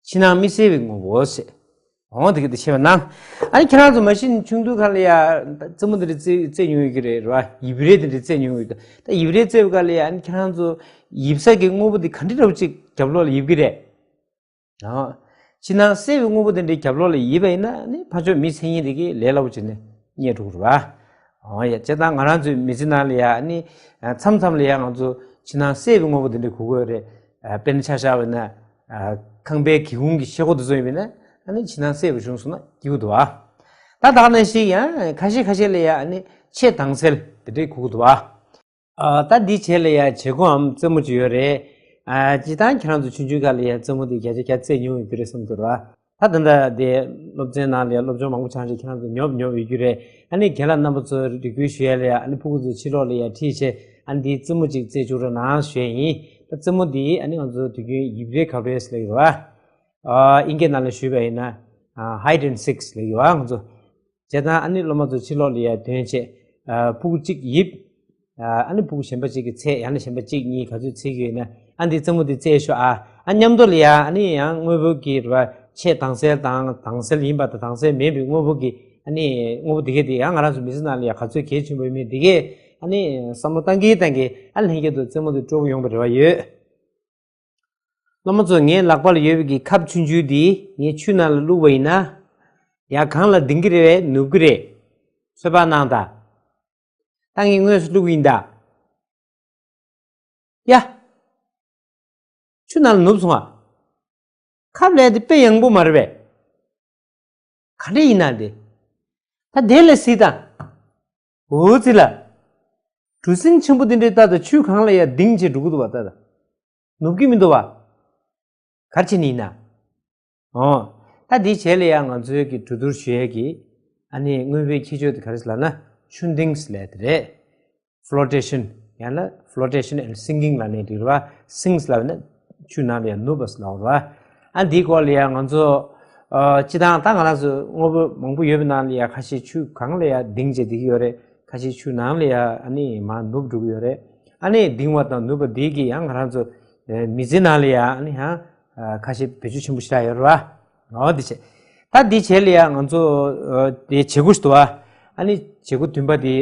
ཕྱི་ནང་མི་གསལ་བའི་དངོས་པོ་ཟེར། འོང་དེ་ག་དེ་བཤད་པ་ན། ཨ་ནི་ཁྱེད་རང་ཚོ་མ་གཞི་ཆུང་དུས་སྒང་ལ་ཡ། རྩེད་མོ་འདི་འདྲ་རྩེ་རྩེ་མྱོང་ཡོད་ཀྱི་རེད་རེད་བ། ཡིབ་རེས་འདི་འདྲ་རྩེ་མྱོང་ཡོད་ཀྱི། ད་ཡིབ་རེས་རྩེ་བའི་སྒང་ལ་ཡ་ཨ་ནི་ཁྱེད་རང་ཚོ་ཡིབ་ས་གི་དངོས་པོ་འདི་ག་འདྲ་འདྲ་བོ་ཅིག་རྒྱབ་ལོགས་ལ་ཡིབ་ཀྱི་རེད། ཨོ། ཕྱི་ནང་གསལ་བའི་དངོས་པོ་དེ་འདྲའི་རྒྱབ་ལོགས་ལ་ཡིབ་པ་ཡིན་ན་ནི་ཕར་ཕྱོགས་མི་མཚན་ཉིད་དེ་གིས་ལས་སླ་པོ་བྱས་ནས་རྙེད་འགྲོ་གི་རེད་བ། ཨོ་ཡ། བྱས་ཙང་ང་རང་ཚོའི་མི་ཚེ་ནང་ལ་ཡ་ནི་མཚམས་མཚམས་ལ་ཡ་ང་ཚོ་ཕྱི་ནང་གསལ་བའི་དངོས་པོ་དེ་འདྲ་དགོས་ཀྱི་ཡོད་རེད། དཔེར་ན་ཆ་བཞག་པ་ཡིན་ན་ཁང་པའི་སྒེའུ་ཁུང་གི་ཤེལ་སྒོ་དེ་ཚོ་ཡིན་པ་ཡིན་ན་ནི་ཕྱི་ནང་གསལ་བ་བྱུང་སོང་ན་སྐྱིད་པོ་འདུག་བ། ད་ད་ག་ནང་བཞིན་ཡང་ཁ་ཤས་ཁ་ཤས་ལ་ཡ་ནི་ཆེས་དྭངས་གསལ་དེ་འདྲ་དགོས་ཀྱི་འདུག་བ། ཨ། ད་འདིའི་རྗེས་ལ་ཡ་བྱེད་སྒོའམ་རྩེད་མོ་ཅིག་ཡོད་རེད། ཨ། སྤྱིར་བཏང་ཁྱེད་རང་ཚོ་ཆུང་ཆུང་སྒང་ལ་ཡ་རྩེད་མོ་འདི་བརྒྱ་ཆ་བརྒྱ་རྩེད་མྱོང་ཡོད་ཀྱི་རེད་བསམ་གྱི་འདུག་ར། ད་ད་ལྟ་དེ་སློབ་ཚན་ནང་ལ་ཡ་སློབ་སྦྱོང་མང་པོ་སྦྱངས་རྗེས་ཁྱེད་རང་ཚོ་ཉོབ་ཉོབ་ཡོད་ཀྱི་རེད། ཨ་ནི་རྒན་ལགས་རྣམ་པ་ཚོར་རེ་སྐུལ་ཞུ་ཡ་ལ་ཡ། ཨ་ནི་ཕྲུ་གུ་ཚོ་ཕྱི་ལོགས་ལ་ཡ་ཁྲིད་བྱས། ཨ་ནི་འདིའི་རྩེད་མོ་ཅིག་རྩེད་བཅུག་རོགས་གནང་ཞུ་ཡ་ཡིན། ད་རྩེད་མོ་འདི་ཨ་ནི་ང་ཚོ་དུས་རྒྱུན་ཡིབ་རེས་གབ་རེས་ལབ་ཀྱི་རེད་བ། ཨ། དབྱིན་སྐད་ནང་ལ་ཞུས་པ་ཡིན་ན། ཨ། hide and seek ལབ་ཀྱི་རེད་བ་ང་ཚོ། བྱས་ཙང་ཨ་ནི་སློབ་མ་ཚོ་ཕྱི་ལོགས་ལ་ཡ་ཐོན་བྱས། ཨ། ཕྲུ་གུ་གཅིག་ཡིབ། ཨ། ཨ་ནི་ཕྲུ་གུ་གཞན་པ་གཅིག་གིས་འཚོལ། ཡང་ན་གཞན་པ་གཅིག་གཉིས་ག་ཚོད་འཚོལ་གྱི་ཡོད་ན། ཨ། འདི་རྩེད་མོ་འདི་རྩེས་ཤོག་ཨ། ཨ། མཉམ་དུ་ལ་ཡ་ཨ་ནི་ཡང་དངོས་པོ་གི་རེད་བ། ཆེས་དྭངས་གསལ་དང་དྭངས་གསལ་ཡིན་པ་དང་དྭངས་གསལ་མིན་པའི་དངོས་པོ་གི། ཨ་ནི་དངོས་པོ་འདི་གས་འདི་ཡང་ང་རང་ཚོ་མི་ཚེ་ནང་ལ་ཡ་ག་ཚོད་གལ་ཆེན་པོ་ཡིན་མིན་འདི་གས་ཨ་ནི་བསམ་བློ་བཏང་གིན་བཏང་གིན། ཨ། ལྷན་རྒྱས་ཚོ་རྩེད་མོ་འདི་སྤྲོ་པོ་ཡོང་བའི་རེ་བ་ཡོད། སློབ་མ་ཚོ། ངའི་ལག་པ་ལ་ཡོད་པའི་གི་ཁབ་ཆུང་ཆུང་འདི་ངས་ཆུ་ནང་ལ་བླུགས་པ་ཡིན་ན། ཡ། གང་ལ་ལྡིང་གི་རེད་པས། ནུབ་ཀྱི་རེད། ཚོད་དཔག་གནང་དང་། ད་ངས་དངོས་སུ་བླུགས་ཡིན་ད། ཡ། ཆུ་ནང་ལ་ནུབ་སོང་ང་། ཁབ་ལས་དེ་དཔེ་ཡངས་པོ་མ་རེད་པས། ག་འདྲ་ཡིན་ན་དེ། ད་དེ་ལ་གཟིགས་དང་། འོ་ཙི་ལ། གྲུ་གཟིངས་ཆེན་པོ་དེ་འདྲའི་ལྟ་དང་། ཆུ་གང་ལ་ཡ་ལྡིང་བྱས་འགྲོ་གི་འདུག་བ། ལྟ་དང་། ནུབ་ཀྱི་མི་འདུག་བ། ག་རེ་བྱས་ནས་ཡིན་ན། འོ། ད་དེའི་རྗེས་ལ་ཡ་ང་ཚོའི་གི་གྲོས་བསྡུར་ཞུ་ཡས་ཀྱི། ཨ་ནི་དངོས་པོའི་ཁྱད་ཆོས་དེ་ག་རེ་ཟེར་ལབ་ན། ཆུ་ལྡིང་ཟེར་ལབ་དེ་རེད། flotation ཡང་ན་flotation and sinking ལབ་ནའི་འགྲིག་རེད་བ། sink ལབ་ན་ཆུ་ནང་ལ་ཡ་ནུབ་པ་ཟེར་ལབ་རེད་བ། ཨ། འདིའི་སྐོར་ལ་ཡ་ང་ཚོ། ཨ། སྤྱིར་བཏང་ད་ང་རང་ཚོ་དངོས་པོ་མང་པོ་ཡོད་པའི་ནང་ལ་ཡ་ཁ་ཤས་ཆུ་གང་ལ་ཡ་ལྡིང་བྱས་བསྡད་ཀྱི་ཡོད་རེད། ཁ་ཤས་ཆུ་ནང་ལ་ཡ་ཨ་ནི་མར་ནུབ་འགྲོ་གི་ཡོད་རེད། ཨ་ནི་ལྡིང་བ་དང་ནུབ་པ་འདི་གིས་ཡང་ང་རང་ཚོ་མི་ཚེ་ནང་ལ་ཡ་ཨ་ནི་ཡང་ཁ་ཤས་བེད་སྤྱོད་ཆེན་པོ་ཞེ་དྲག་ཡོད་རེད་བ། འོ་འདི་བྱས། ད་འདིའི་རྗེས་ལ་ཡ་ང་ཚོ་དེ་བྱེད་སྒོ་ཞིག་འདུག་བ། ཨ་ནི་བྱེད་སྒོ་བདུན་པ་དེ།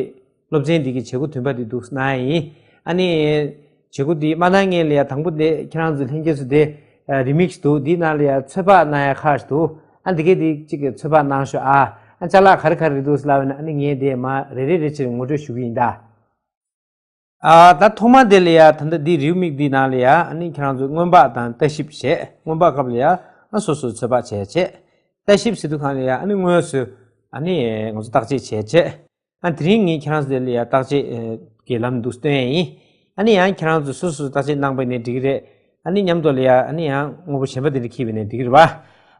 སློབ་ཚན་འདི་གི་བྱེད་སྒོ་བདུན་པ་འདི་འདུག་གནང་ཡ་ཡིན། ཨ་ནི། བྱེད་སྒོ་འདི་མ་གནང་སྔོན་ལ་ཡ་དང་པོ་དེ་ཁྱེད་རང་ཚོ་ལྷན་རྒྱས་ཚོ་དེ་རིན་མེད་ཞིག་འདུག་འདི་ནང་ལ་ཡ་ཚོད་དཔག་གནང་ཡ་ཁག་ཞིག་འདུག་ཨ། འདི་གས་འདི་གཅིག་གི་ཚོད་དཔག་གནང་ཤོག་ཨ། ཨ། ཅ་ལག་ག་རེ་ག་རེ་རེད་འདུག་ཟེར་ལབ་པ་ཡིན་ན། ཨ་ནི་ངས་དེ་མར་རེ་རེ་རེ་བྱས་ངོ་སྤྲོད་ཞུ་གི་ཡིན་ད། ཨ། ད་ཐོག་མ་དེ་ལ་ཡ་ད་ལྟ་འདི་རེའུ་མིག་འདི་ནང་ལ་ཡ་ཨ་ནི་ཁྱེད་རང་ཚོ་སྔོན་དཔག་དང་ལྟ་ཞིབ་བྱས། སྔོན་དཔག་སྐབས་ལ་ཡ་ཨ་སོ་སོ་ཚོད་དཔག་བྱས་བྱས། ལྟ་ཞིབ་ཟེར་དུས་སྒང་ལ་ཡ་ཨ་ནི་དངོས་སུ་ཨ་ནི་ང་ཚོ་བརྟག་དཔྱད་བྱས་བྱས། ཨ། དེ་རིང་ངས་ཁྱེད་རང་ཚོ་དེ་ལ་ཡ་བརྟག་དཔྱད་ཀྱི་ལམ་འདུག་སྟོན་ཡ་ཡིན། ཨ་ནི་ཡང་ཁྱེད་རང་ཚོ་སོ་སོས་བརྟག་དཔྱད་གནང་པ་ཡིན་ནའི་འགྲིག་གི་རེད། ཨ་ནི་མཉམ་དུ་ལ་ཡ་ཨ་ནི་ཡང་དངོས་པོ་གཞན་པ་དེ་འདྲ་འཁྱེར་བ་ཡིན་ནའི་འགྲིག་གི་རེད་བ།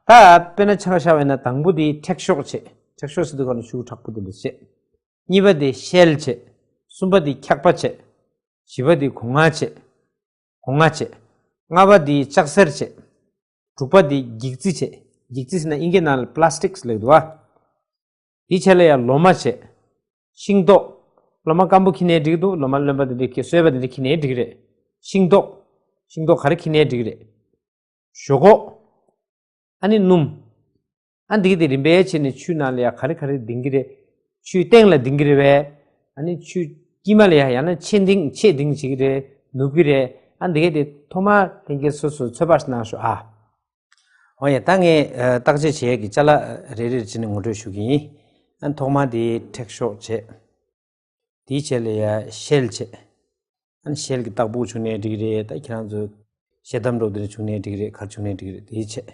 ད་དཔེར་ན་ཆ་བཞག་པ་ཡིན་ན་དང་པོ་དེ་མཁྲེགས་ཤོག་བྱས། མཁྲེགས་ཤོག་ཟེར་དུས་སྒང་ལ་ཤུགས་དྲག་པོ་དེ་འདྲ་བྱས། གཉིས་པ་དེ་ཤེལ་བྱས། གསུམ་པ་དེ་འཁྱག་པ་བྱས། བཞི་པ་དེ་སྒོ་ང་བྱས། སྒོ་ང་བྱས། ལྔ་པ་དེ་ལྕགས་གཟེར་བྱས། དྲུག་པ་དེ་འགྱིག་རྩི་བྱས། འགྱིག་རྩི་ཟེར་ན་དབྱིན་སྐད་ནང་ལ་པ་ལ་སི་ཊིག་ལབ་འདུག་བ། དེའི་རྗེས་ལ་ཡ་ལོ་མ་བྱས། ཤིང་ཏོག་ལོ་མ་སྐམ་པོ་འཁྱེར་ནའི་འགྲིག་འདུག་ལོ་མ་རློན་པ་དེ་འདྲ་འཁྱེར། སོས་པ་དེ་འདྲ་འཁྱེར་ནའི་འགྲིག་རེད། ཤིང་ཏོག་ཤིང་ཏོག་ག་རེ་འཁྱེར་ནའི་འགྲིག་རེད། ཞོག་ཁོག་ཨ་ནི་སྣུམ། ཨ། འདི་གི་དེ་རིམ་པས་བྱས་ནས་ཆུ་ནང་ལ་ཡ་ག་རེ་ག་རེ་ལྡིང་གི་རེད། ཆུའི་སྟེང་ལ་ལྡིང་གི་རེད་པས། ཨ་ནི་ཆུ་དཀྱིལ་མ་ལ་ཡ་ཡང་ན་ཆེ་ལྡིང་ཆེ་ལྡིང་བྱེད་ཀྱི་རེད། ནུབ་ཀྱི་རེད། ཨ། འདི་གས་དེ་ཐོག་མར་ལྷན་རྒྱས་སོ་སོས་ཚོད་དཔག་གནང་ཤོག་ཨ། ཨོ་ཡ། ད་ངས་ཨ་བརྟག་དཔྱད་བྱེད་ཡས་ཀྱི་ཅ་ལག་རེ་རེ་བྱས་ནས་ངོ་སྤྲོད་ཞུ་གི་ཡིན། ཨ་ཐོག་མ་དེ་མཁྲེགས་ཤོག་བྱས། དེའི་རྗེས་ལ་ཡ་ཤེལ་བྱས། ཨ་ཤེལ་གྱི་ཏག་ཏག་བྱུང་ནའི་འགྲིག་རེད། ད་ཁྱེད་རང་ཚོ་ཤེལ་དམ་འདྲ་པོ་དེ་འདྲ་བྱུང་ནའི་འགྲིག་རེད། ག་རེ་བྱུང་ནའི་འགྲིག་རེད། དེའི་བྱས།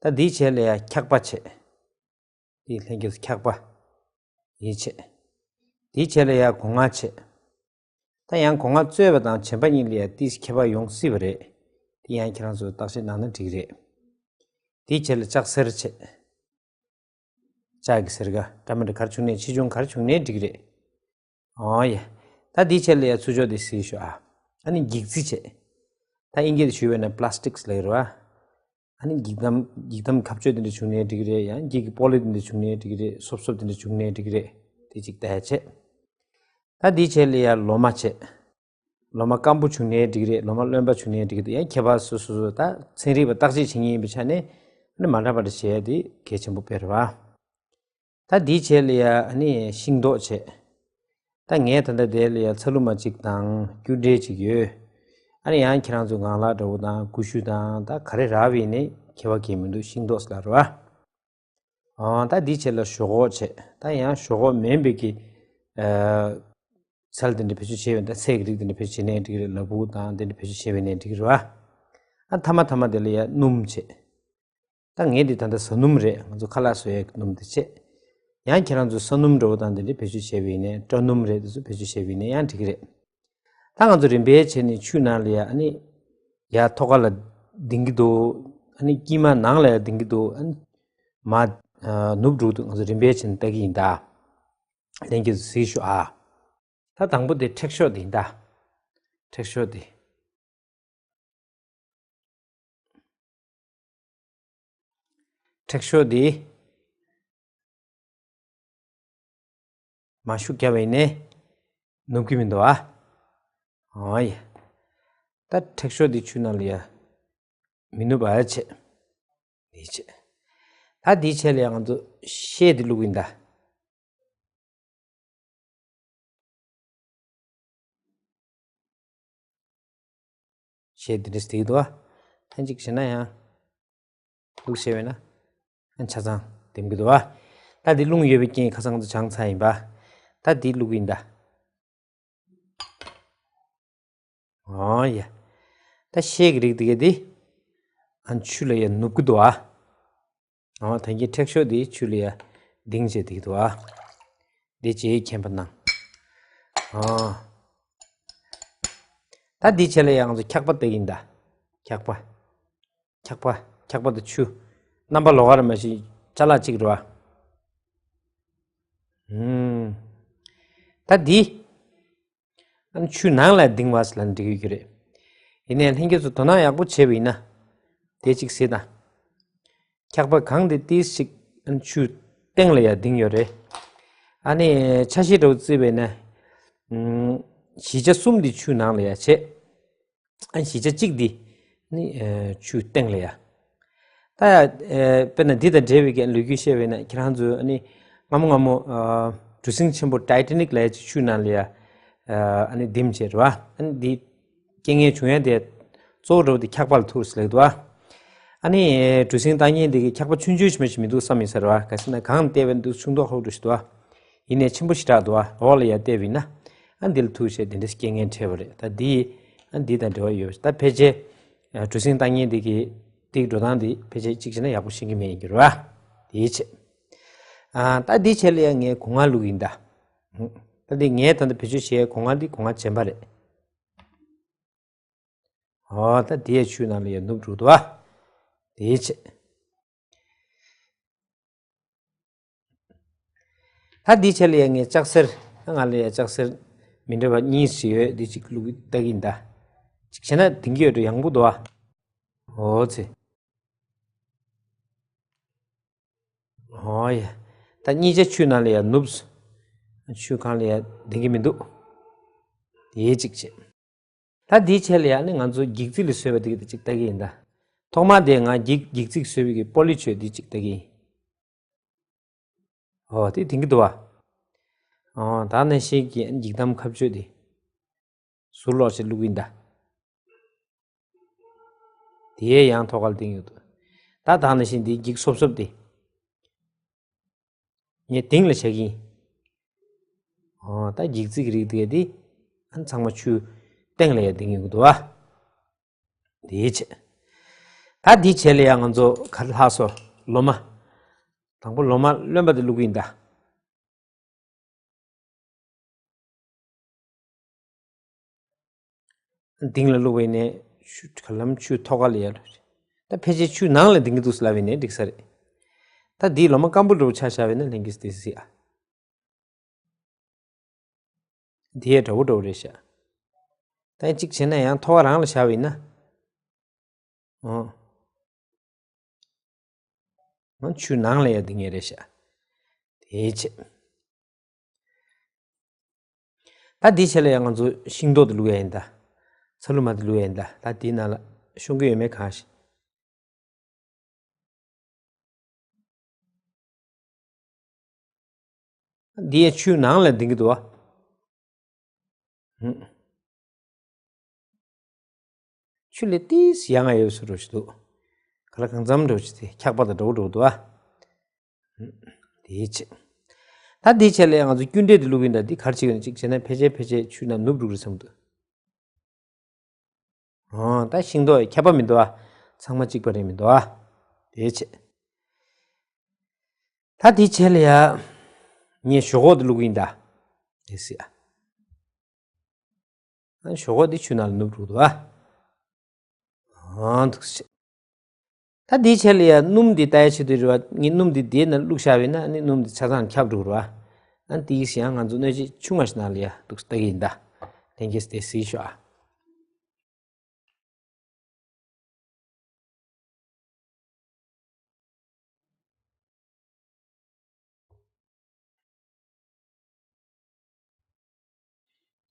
ད་དེའི་རྗེས་ལ་ཡ་འཁྱག་པ་བྱས། དེའི་ལྷན་རྒྱས་སུ་འཁྱག་པ། དེའི་བྱས། དེའི་རྗེས་ལ་ཡ་སྒོ་ང་བྱས། ད་ཡང་སྒོ་ང་བཙོས་པ་དང་བྱེམ་པ་གཉིས་ལ་ཡ་ཏིས་ཁྱད་པར་ཡོང་སྲིད་པ་རེད། དེ་ཡང་ཁྱེད་རང་ཚོ་བརྟག་དཔྱད་གནང་ན་འགྲིག་རེད། དེའི་རྗེས་ལ་ལྕགས་སེར་བྱས། ལྕགས་ཀྱི་སེར་ཀ་འདྲ་མི་འདྲ་ག་རེ་བྱུང་ནའི་ཆེ་ཆུང་ག་རེ་བྱུང་ནའི་འགྲིག་རེད། ཨོ་ཡ། ད་དེའི་རྗེས་ལ་ཡ་ཚུར་ཕྱོགས་དེ་གཟིགས་ཤོག་ཨ། ཨ་ནི་འགྱིག་རྩི་བྱས། ད་དབྱིན་སྐད་དུ་ཞུས་པ་ཡིན་ན་པ་ལ་སི་ཊིག་ལབ་ཀྱི་རེད་བ། ཨ་ནི་འགྱིག་དམ་འགྱིག་དམ་ཁ་གཅོད་དེ་འདྲ་བྱུང་ནའི་འགྲིག་རེད། ཡང་འགྱིག་གི་པོ་ལི་དེ་འདྲ་བྱུང་ནའི་འགྲིག་རེད། སོབ་སོབ་དེ་འདྲ་བྱུང་ནའི་འགྲིག་རེད། དེ་གཅིག་ད་ཡ་བྱས། ད་དེའི་རྗེས་ལ་ཡ་ལོ་མ་བྱས། ལོ་མ་སྐམ་པོ་བྱུང་ནའི་འགྲིག་རེད། ལོ་མ་རློན་པ་བྱུང་ནའི་འགྲིག་རེད། ཡང་ཁྱད་པར་སོ་སོ་སོ་ད་ཚན་རིག་པ་བརྟག་དཔྱད་བྱེད་མཁན་ཡིན་པའི་ཆ་ནས་ཨ་ནི་མ་འདྲ་མ་འདྲ་བྱས་ཏེ་གལ་ཆེན་པོ་དཔེ་རེད་བ། ད་དེའི་རྗེས་ལ་ཡ་ཨ་ནི་ཤིང་ཏོག་བྱས། ད་ངས་ད་ལྟ་དེ་ལ་ཡ་ཚ་ལུ་མ་གཅིག་དང་སྐྱུར་འབྲས་གཅིག་ཡོད། ཨ་ནི་ཡང་ཁྱེད་རང་ཚོ་ངང་ལག་འདྲ་པོ་དང་ཀུ་ཤུ་དང་ད་ག་རེ་རག་པ་ཡིན་ནའི་ཁྱད་པར་གང་ཡང་མི་འདུག་ཤིང་ཏོག་ཟེར་ལབ་རེད་བ། ཨོ། ད་དེའི་རྗེས་ལ་ཞོག་ཁོག་བྱས། ད་ཡང་ཞོག་ཁོག་མིན་པའི་གི་ཨ་ཚལ་དེ་འདྲ་བེད་སྤྱོད་བྱས་པ་ཡིན་ན། ད་ཚལ་གྱི་རིགས་དེ་འདྲ་བེད་སྤྱོད་བྱས་ནའི་འགྲིག་རེད། ལ་ཕུག་དང་དེ་འདྲ་བེད་སྤྱོད་བྱས་པ་ཡིན་ནའི་འགྲིག་རེད་བ། ཨ་མཐའ་མ་མཐའ་མ་དེ་ལ་ཡ་སྣུམ་བྱས། ད་ངས་འདི་ད་ལྟ་བཟའ་སྣུམ་རེད། ང་ཚོ་ཁ་ལག་བཟོ་ཡས་ཀྱི་སྣུམ་དེ་བྱས། ཡང་ཁྱེད་རང་ཚོ་ས་སྣུམ་འདྲ་པོ་དང་དེ་འདྲ་བེད་སྤྱོད་བྱས་པ་ཡིན་ནའི། སྐྲ་སྣུམ་རེད། དེ་ཚོ་བེད་སྤྱོད་བྱས་པ་ཡིན་ནའི་ཡང་འགྲིག་གི་རེད། ད་ང་ཚོ་རིམ་པས་བྱས་ནས་ཆུ་ནང་ལ་ཡ་ཨ་ནི་ཡ་ཐོག་ཁ་ལ་ལྡིང་གི་འདུག་ཨ་ནི་དཀྱིལ་མ་ནང་ལ་ཡ་ལྡིང་གི་འདུག་ཨ་ནི་མར་ཨ་ནུབ་འགྲོ་གི་འདུག་ང་ཚོ་རིམ་པས་བྱས་ནས་ལྟ་གི་ཡིན་ད། ལྷན་རྒྱས་ཚོ་གཟིགས་ཤོག་ཨ། ད་དང་པོ་དེ་མཁྲེགས་ཤོག་དེ་ཡིན་ད། མཁྲེགས་ཤོག་དེ། མཁྲེགས་ཤོག་འདི་མར་ཤུགས་བརྒྱབ་པ་ཡིན་ནའི་ནུབ་ཀྱི་མི་འདུག་ཨ། ཨོ་ཡ། ད་མཁྲེགས་ཤོག་འདི་ཆུ་ནང་ལ་ཡ་མི་ནུབ་པ་བྱས། འདི་བྱས། ད་འདིའི་རྗེས་ལ་ཡ་ང་ཚོ་ཤེལ་འདི་བླུགས་ཡིན་ད། ཤེལ་འདི་འདྲས་དེ་འདུག་ཨ། ཐེངས་གཅིག་བྱས་ན་ཡང་བླུགས་བྱས་པས་ན་ཡང་ཆ་ཚང་ལྡེམ་གྱི་འདུག་ཨ། ད་འདི་རླུང་ཡོད་པའི་རྐྱེན་ཁ་སང་ཚོ་བྱང་ཚར་ཡིན་པ། ད་འདི་བླུགས་ཡིན་ད། ཨོ་ཡ། ད་ཤེལ་གྱི་རིགས་དེ་ག་དེ་ཨ་ཆུ་ལ་ཡ་ནུབ་ཀྱི་འདུག་ཨ། ཨོ། ད་གིན་མཁྲེགས་ཤོག་དེ་ཆུ་ལ་ཡ་ལྡིང་བྱས་དེ་འདུག་ཨ། དེ་རྗེས་མཁྱེན་པ་གནང་། ཨོ། ད་དེའི་རྗེས་ལ་ཡ་ང་ཚོ་འཁྱག་པ་བཏེག་ཡིན་ད། འཁྱག་པ། འཁྱག་པ། འཁྱག་པ་དང་ཆུ། རྣམ་པ་ལོགས་ཀ་རེད་མ་གཞི་ཅ་ལག་གཅིག་རེད་བ། ཨུམ། ད་འདི། ཨ་ནི་ཆུ་ནང་ལ་ལྡིང་བ་ཟེར་ལབ་ན་འགྲིག་གི་རེད། ཡིན་ནའི་ལྷན་རྒྱས་ཚོ་དོ་སྣང་ཡག་པོ་བྱས་པ་ཡིན་ན། དེ་གཅིག་གཟིགས་དང་། འཁྱག་པ་གང་དེ་ཏིས་ཅིག་ཨ་ནི་ཆུ་སྟེང་ལ་ཡ་ལྡིང་ཡོད་རེད། ཨ་ནི་ཆ་ཤས་འདྲ་པོ་བརྩིས་པ་ཡིན་ན། ཨུམ། བཞི་ཆ་གསུམ་དེ་ཆུ་ནང་ལ་ཡ་བྱས། ཨ་ནི་བཞི་ཆ་གཅིག་འདི་ནི་ཨ་ཆུ་སྟེང་ལ་ཡ། ད་ཨ་དཔེར་ན་འདི་དང་འབྲེལ་བའི་གི་ལོ་རྒྱུས་བཤད་པས་ན། ཁྱེད་རང་ཚོས་ཨ་ནི་སྔ་མོ་སྔ་མོ་ཨ་གྲུ་གཟིངས་ཆེན་པོ་ཊའི་ཊ་ནིག་ལབ་ཡ་ཅིག་ཆུ་ནང་ལ་ཡ་ཨ་ནི་ལྡིང་བྱས་རེད་བ། ཨ་ནི་འདི་རྐྱེན་ངན་བྱུང་ཡ་དེ་གཙོ་བོ་འདྲ་པོ་དེ་འཁྱག་པ་ལ་ཐུག་ཟེར་ལབ་འདུག་བ། ཨ་ནི་གྲུ་གཟིངས་བཏང་མཁན་དེ་གི་འཁྱག་པ་ཆུང་ཆུང་ཞིག་མ་ཞིག་མི་འདུག་བསམ་ཡིན་ས་རེད་བ། ག་ཟེར་ན་གངས་བལྟས་པས་ན་འདུག་ཆུང་མདོག་ཁ་པོ་འདྲ་ཞིག་འདུག་བ། ཡིན་ནའི་ཆེན་པོ་ཞེ་དྲག་འདུག་བ། འོག་ལ་ཡར་བལྟས་པ་ཡིན་ན། ཨ་འདི་ལ་ཐུག་བྱས་དེ་འདྲ་རྐྱེན་ངན་འཕྲད་པ་རེད། ད་འདི་ཨ་འདི་དང་འབྲེལ་བ་ཡོད་པ་ཞིག་ད་ཕལ་ཆེར་ཨ་གྲུ་གཟིངས་བཏང་མཁན་དེ་གི་དེ་གི་འགྲོ་སྟངས་དེ་ཕལ་ཆེར་གཅིག་བྱས་ན་ཡག་པོ་ཤེས་ཀྱི་མེད་ཡིན་གྱི་རེད་བ། དེའི་ཆེད། ཨ་ད་འདིའི་ཆེད་ལ་ཡང་ངས་སྒོ་ང་བླུགས་ཡིན་ད། ད་འདི་ངས་ད་ལྟ་བེད་སྤྱོད་བྱས་སྒོ་ང་འདི་སྒོ་ང་རྗེན་པ་རེད། ཨོ། ད་དེའི་ཆུ་ནང་ལ་ཡར་ནུབ་འགྲོ་འདུག་བ། དེའི་ཆེད། ད་འདིའི་ཆེད་ལ་ཡ་ངས་ལྕགས་སེར། ད་ང་ལ་ཡ་ལྕགས་སེར་མི་འདྲ་བ་གཉིས་ཤིག་ཡོད། འདི་གཅིག་བླུགས་ལྟ་གི་ཡིན་ད། གཅིག་བྱས་ན་ལྡིང་གི་ཡོད་འགྲོ། ཡང་པོ་འདུག་བ། ཨོ་ཙི། ཨོ་ཡ། ད་གཉིས་ཆ་ཆུ་ནང་ལ་ཡ་ནུབ་སོང་། ཆུ་གང་ལ་ཡ་ལྡིང་གི་མི་འདུག་དེའི་གཅིག་བྱས། ད་འདིའི་ཆེད་ལ་ཡ་ནི་ང་ཚོ་འགྱིག་རྩིས་ལས་བཟོས་པ་འདི་གཅིག་ལྟ་གི་ཡིན་ད། ཐོག་མ་དེ་ང་འགྱིག་འགྱིག་རྩིས་བཟོས་པའི་གི་པོ་ལི་བྱས་འདི་གཅིག་ལྟ་གི་ཡིན། ཨོ་དེ་ལྡིང་གི་འདུག་བ། ཨོ་ད་ནང་བཞིན་གྱི་འགྱིག་དམ་ཁ་གཅོད་དེ་ཟུར་ལོག་བྱས་བླུགས་ཡིན་ད། དེའི་ཡང་ཐོག་ཁར་ལྡིང་ཡོད་འདུག་ད་ད་ནང་བཞིན་འདི་འགྱིག་སོབ་སོབ་འདི། ངས་སྟེང་ལ་བཞག་གི་ཡིན། ཨོ་ད་འགྱིག་རྩིག་གི་རིགས་དེ་ག་དེ། ཨ་ཚང་མ་ཆུ་སྟེང་ལ་ཡ་ལྡིང་ཡོང་གི་འདུག་བ། དེའི་ཆེད། ད་དེའི་ཆེད་ལ་ཡང་ང་ཚོ་ག་རེ་ལྷག་སོ། ལོ་མ། དང་པོ་ལོ་མ་རློན་པ་དེ་བླུག་གི་ཡིན་ད། སྟེང་ལ་བླུག་པ་ཡིན་ནའི་ཆུ་ག་ལམ་ཆུ་ཐོག་ཁ་ལ་ཡར། ད་ཕལ་ཆེར་ཆུ་ནང་ལ་ལྡིང་གི་འདུག་ལབ་པ་ཡིན་ནའི་འགྲིག་ས་རེད། ད་འདིའི་ལོ་མ་སྐམ་པོ་འདྲ་པོ་ཆ་བཞག་པ་ཡིན་ན་ལྷན་རྒྱས་དེ་སྲིད་ཨ། འདི་ཡས་འདྲ་པོ་འདྲ་པོ་རེད་ཤག་ད་གཅིག་བྱས་ན་ཡང་ཐོག་ཁ་རང་ལ་བཞག་པ་ཡིན་ན། ཨོ། ང་ཆུ་ནང་ལ་ཡ་ལྡིང་ངེས་རེད་ཤག་དེའི་ཆེད། ད་འདིའི་ཆེད་ལ་ཡང་ང་ཚོ་ཤིང་ཏོག་དེ་བླུག་ཡ་ཡིན་ད། ཚ་ལུ་མ་དེ་བླུག་ཡ་ཡིན་ད། ད་འདིའི་ནང་ལ་ཤོང་གི་ཡོད་མེད་གང་ཤེས། འདི་ཡ་ཆུ་ནང་ལ་ལྡིང་གི་འདུག་བ། ཆུ་ལས་ཏིས་ཡང་ང་ཡོད་སུ་རོ་ཞིག་འདུག་ག་ལ་གང་འཚམ་འགྲོ་ཞིག་དེ་འཁྱག་པ་དང་འགྲོ་འགྲོ་འདུག་ཨ། དེའི་ཆེད། ད་དེའི་ཆེད་ལ་ང་ཚོ་སྐྱུར་འབྲས་དེ་བླུག་གིན་ད་འདི་གར་བྱེད་ཀྱི་ན་གཅིག་བྱས་ན་ཕལ་ཆེར་ཕལ་ཆེར་ཆུ་ནང་ནུབ་འགྲོ་གི་རེད་བསམ་འདུག་ཨོ་ད་ཤིང་ཏོག་ཁྱད་པར་མི་འདུག་ཨ། ཚང་མ་གཅིག་པ་རེད་མི་འདུག་ཨ། དེའི་ཆེད། ད་དེའི་ཆེད་ལ་ཡ། ངས་ཞོག་ཁོག་དེ་བླུག་གིན་ད། དེ་སྲིད་ཨ། ཞོག་ཁོག་འདི་ཆུ་ནང་ལ་ནུབ་འགྲོ་འདུག་ཨ། ཨང་འདུག་སེ། ད་འདིའི་ཆེད་ལ་ཡ་སྣུམ་འདི་ལྟ་ཡ་ཆེད་དུ་རེད་བ། ངས་སྣུམ་འདི་འདིའི་ནང་བླུགས་བཞག་པས་ན་ཨ་ནི་སྣུམ་འདི་ཆ་ཚང་ཁྱབ་འགྲོ་རེད་བ། ཨ་ནི་དེའི་ཡང་ང་ཚོ་སྣོད་ཆས་ཆུང་བ་ཞིག་ནང་ལ་ཡ་འདུག་སེ་ལྟ་གི་ཡིན་ད། ལྷན་རྒྱས་དེ་གཟིགས་ཤོག་ཨ།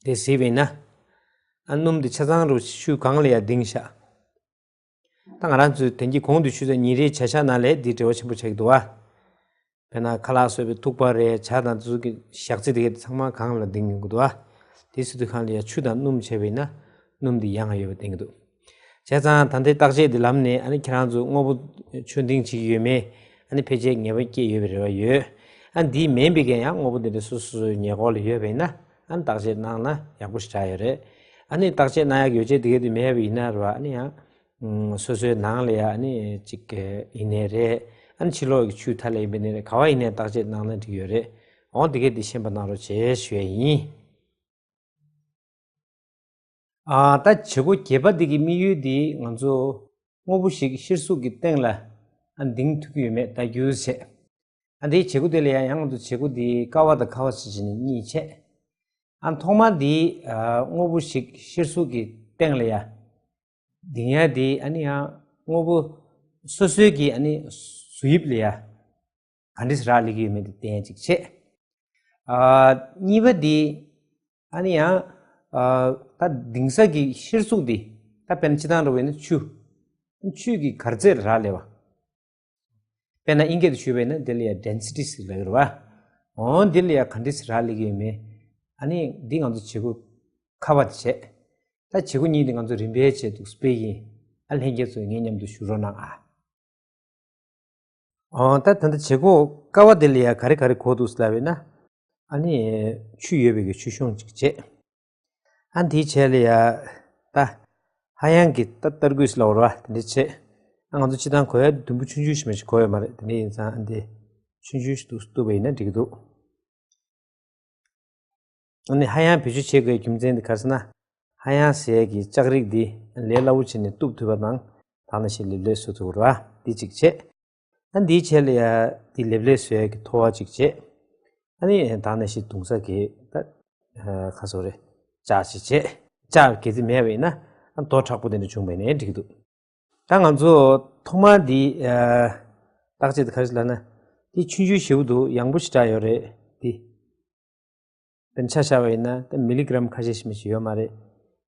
དེ་གཟིགས་པས་ན། ཨ་སྣུམ་འདི་ཆ་ཚང་རུ་ཆུ་གང་ལ་ཡ་ལྡིང་ཤག་ད་ང་རང་ཚོས་དེང་གི་གོང་དུ་ཞུས་ཚེ་ཉིན་རེའི་བྱ་གཞག་ནང་ལས་འདི་འབྲེལ་བ་ཆེན་པོ་ཆགས་ཀྱི་འདུག་བ། དཔེར་ན་ཁ་ལག་བཟོས་པའི་ཐུག་པ་རེད། ཇ་དང་དེ་ཚོ་གི་ཞག་ཚི་དེ་ག་ཚང་མ་གང་ལ་ལྡིང་ཡོང་གི་འདུག་བ། དེ་སྲིད་དུས་གང་ལ་ཡ་ཆུ་དང་སྣུམ་བྱས་པས་ན་སྣུམ་འདི་ཡང་ཡོད་པ་བསྟན་གྱི་འདུག་བྱས་ཙང་ད་ལྟའི་བརྟག་དཔྱད་འདི་ལམ་ནས་ཨ་ནི་ཁྱེད་རང་ཚོ་དངོས་པོ་མཆོད་འདེགས་བྱེད་ཀྱི་ཡོད་མེད། ཨ་ནི་ཕལ་ཆེར་ངེས་པ་སྐྱེས་ཡོད་པའི་རེ་བ་ཡོད། ཨ་ནི་འདི་མིན་པའི་གན་ཡང་དངོས་པོ་འདི་འདྲ་སོ་སོ་སོའི་ཉེ་འཁོར་ལ་ཡོད་པ་ཡིན་ན་ཨ་ནི་བརྟག་དཔྱད་གནང་ན་ཡག་པོ་ཞེ་དྲག་ཡོད་རེད། ཨ་ནི་བརྟག་དཔྱད་གནང་ཡག་ཡོ་བྱད་དེ་ག་དུ་མེད་པ་ཡིན་ན་རེད་བ། ཨ་ནི་ཡང་ཨུམ། སོ་སོའི་ནང་ལ་ཡ་ཨ་ནི་གཅིག་ཡིན་ནའི་རེད། ཨ་ནི་ཕྱི་ལོགས་ཀྱི་ཆུ་མཐའ་ལ་ཡིན་པ་ཡིན་ནའི་རེད། ག་བ་ཡིན་ནའི་བརྟག་དཔྱད་གནང་ན་འགྲིག་ཡོད་རེད། འོང་དེ་ག་དེ་ཤེས་པ་གནང་རོགས་བྱེད་ཞུ་ཡ་ཡིན། ཨ་ད་བྱེད་སྒོ་བརྒྱད་པ་འདི་གི་དམིགས་ཡུལ་འདི་ང་ཚོ་དངོས་པོ་ཞིག་གཤེར་གཟུགས་ཀྱི་སྟེང་ལ་ཨ་འདིང་ཐུབ་ཀྱི་ཡོད་མེད་ལྟ་རྒྱུ་བྱས། ཨ་འདིའི་བྱེད་སྒོ་དེ་ལ་ཡང་ཡང་ང་ཚོ་བྱེད་སྒོ་འདི་ཀ་བ་དང་ཁ་བ་ཞེས་བྱས་ནས་གཉིས་བྱས། ཨ་ཐོག་མ་འདི་ཨ་དངོས་པོ་ཞིག་གཤེར་གཟུགས་ཀྱི་སྟེང་ལ་ཡ། འདིང་ཡ་འདི་ཨ་ནི་ཡང་དངོས་པོ་སོ་སོའི་གི་ཨ་ནི་བཟོ་དབྱིབས་ལ་ཡ། ག་འདྲས་རག་ལས་ཀྱི་ཡོད་མེད་དེ་བསྟན་ཅིག་བྱས། ཨ་གཉིས་པ་འདི་ཨ་ནི་ཡང་ཨ་ད་འདིང་ས་གི་གཤེར་གཟུགས་འདི་ད་དཔེར་ན་སྤྱི་བཏང་འགྲོ་བས་ན་ཆུ། ཆུ་གི་གར་རྩེད་རག་ལས་པ། དཔེར་ན་ཨིན་སྐད་དུ་ཞུས་པས་ན་འདི་ལ་ཡ་ཌེན་སི་ཊི་ཟེར་ལབ་ཀྱི་རེད་བ། འོ་འདི་ལ་ཡ་ག་འདྲས་རག་ལས་ཀྱི་ཡོད་མེད། ཨ་ནི་འདི་ང་ཚོ་བྱེད་སྒོ་ཁ་བ་དེ་བྱས། ད་བྱེད་སྒོ་གཉིས་འདི་ང་ཚོ་རིམ་པས་བྱས་འདུག་སྤེལ་ཡིན། ཨ་ལྷན་རྒྱས་ཚོ་ངའི་མཉམ་དུ་ཞུ་རོགས་གནང་ཨ། ཨོ་ད་ད་ལྟ་བྱེད་སྒོ་ཀ་བ་དེ་ལ་ཡ་ག་རེ་ག་རེ་གོ་འདུག་ལབ་པས་ན། ཨ་ནི་ཆུ་ཡོད་པའི་གི་ཆུ་གཤོང་ཅིག་བྱས། ཨ་འདིའི་བྱས་ལ་ཡ་ད་ཧ་ཡང་གི་ད་ཏར་གུས་ལ་འོར་བ་དེ་འདྲ་བྱས། ཨ་ང་ཚོ་སྤྱི་བཏང་གོ་ཡ་དུམ་བུ་ཆུང་ཆུང་ཞིག་མ་ཞིག་གོ་ཡ་མ་རེད། དེ་འདྲ་ཡིན་ཙང་ཨ་འདི་ཆུང་ཆུང་ཞིག་ཏུ་གཏུབ་པ་ཡིན་ན་འགྲིག་གི་འདུག་ཨ་ནི་ཧ་ཡང་བེད་སྤྱོད་བྱེད་དགོས་རྒྱུ་མཚན་དེ་ག་རེ་ཟེར་ན། ཧ་ཡང་ཟེར་ཡས་ཀྱི་ལྕགས་རིགས་འདི་ལས་སླ་བོ་བྱས་ནས་གཏུབ་ཐུབ་པ་དང་ད་ནང་བཞིན་ལེབ་ལེབ་བཟོ་ཐུབ་པ་རེད་བ། འདི་གཅིག་བྱས། ཨ་འདིའི་ཆེད་ལ་ཡ་འདི་ལེབ་ལེབ་བཟོ་ཡས་ཀྱི་ཐོ་བ་གཅིག་བྱས། ཨ་ནི་ད་ནང་བཞིན་བརྡུང་ས་གི་ད་ཁ་སོ་རེ་ལྕགས་གཅིག་བྱས། ལྕགས་གལ་སྲིད་མེད་པ་ཡིན་ན་ཨ་རྡོ་མཁྲེགས་པོ་དེ་འདྲ་བྱུང་བ་ཡིན་ནའི་འགྲིག་གི་འདུག་ད་ང་ཚོ་ཐོག་མར་འདི་ཨ་བརྟག་དཔྱད་དེ་ག་རེ་ལབ་ན། འདི་ཆུང་ཆུང་ཞེ་པོ་འདུག་ཡང་པོ་ཞེ་དྲག་ཡོད་རེད་འདི། དཔེར་ན་ཆ་བཞག་པ་ཡིན་ན་ད་མི་ལི་གྲམ་ཁ་ཤས་ཤིག་མ་ཞིག་ཡོད་མ་རེད།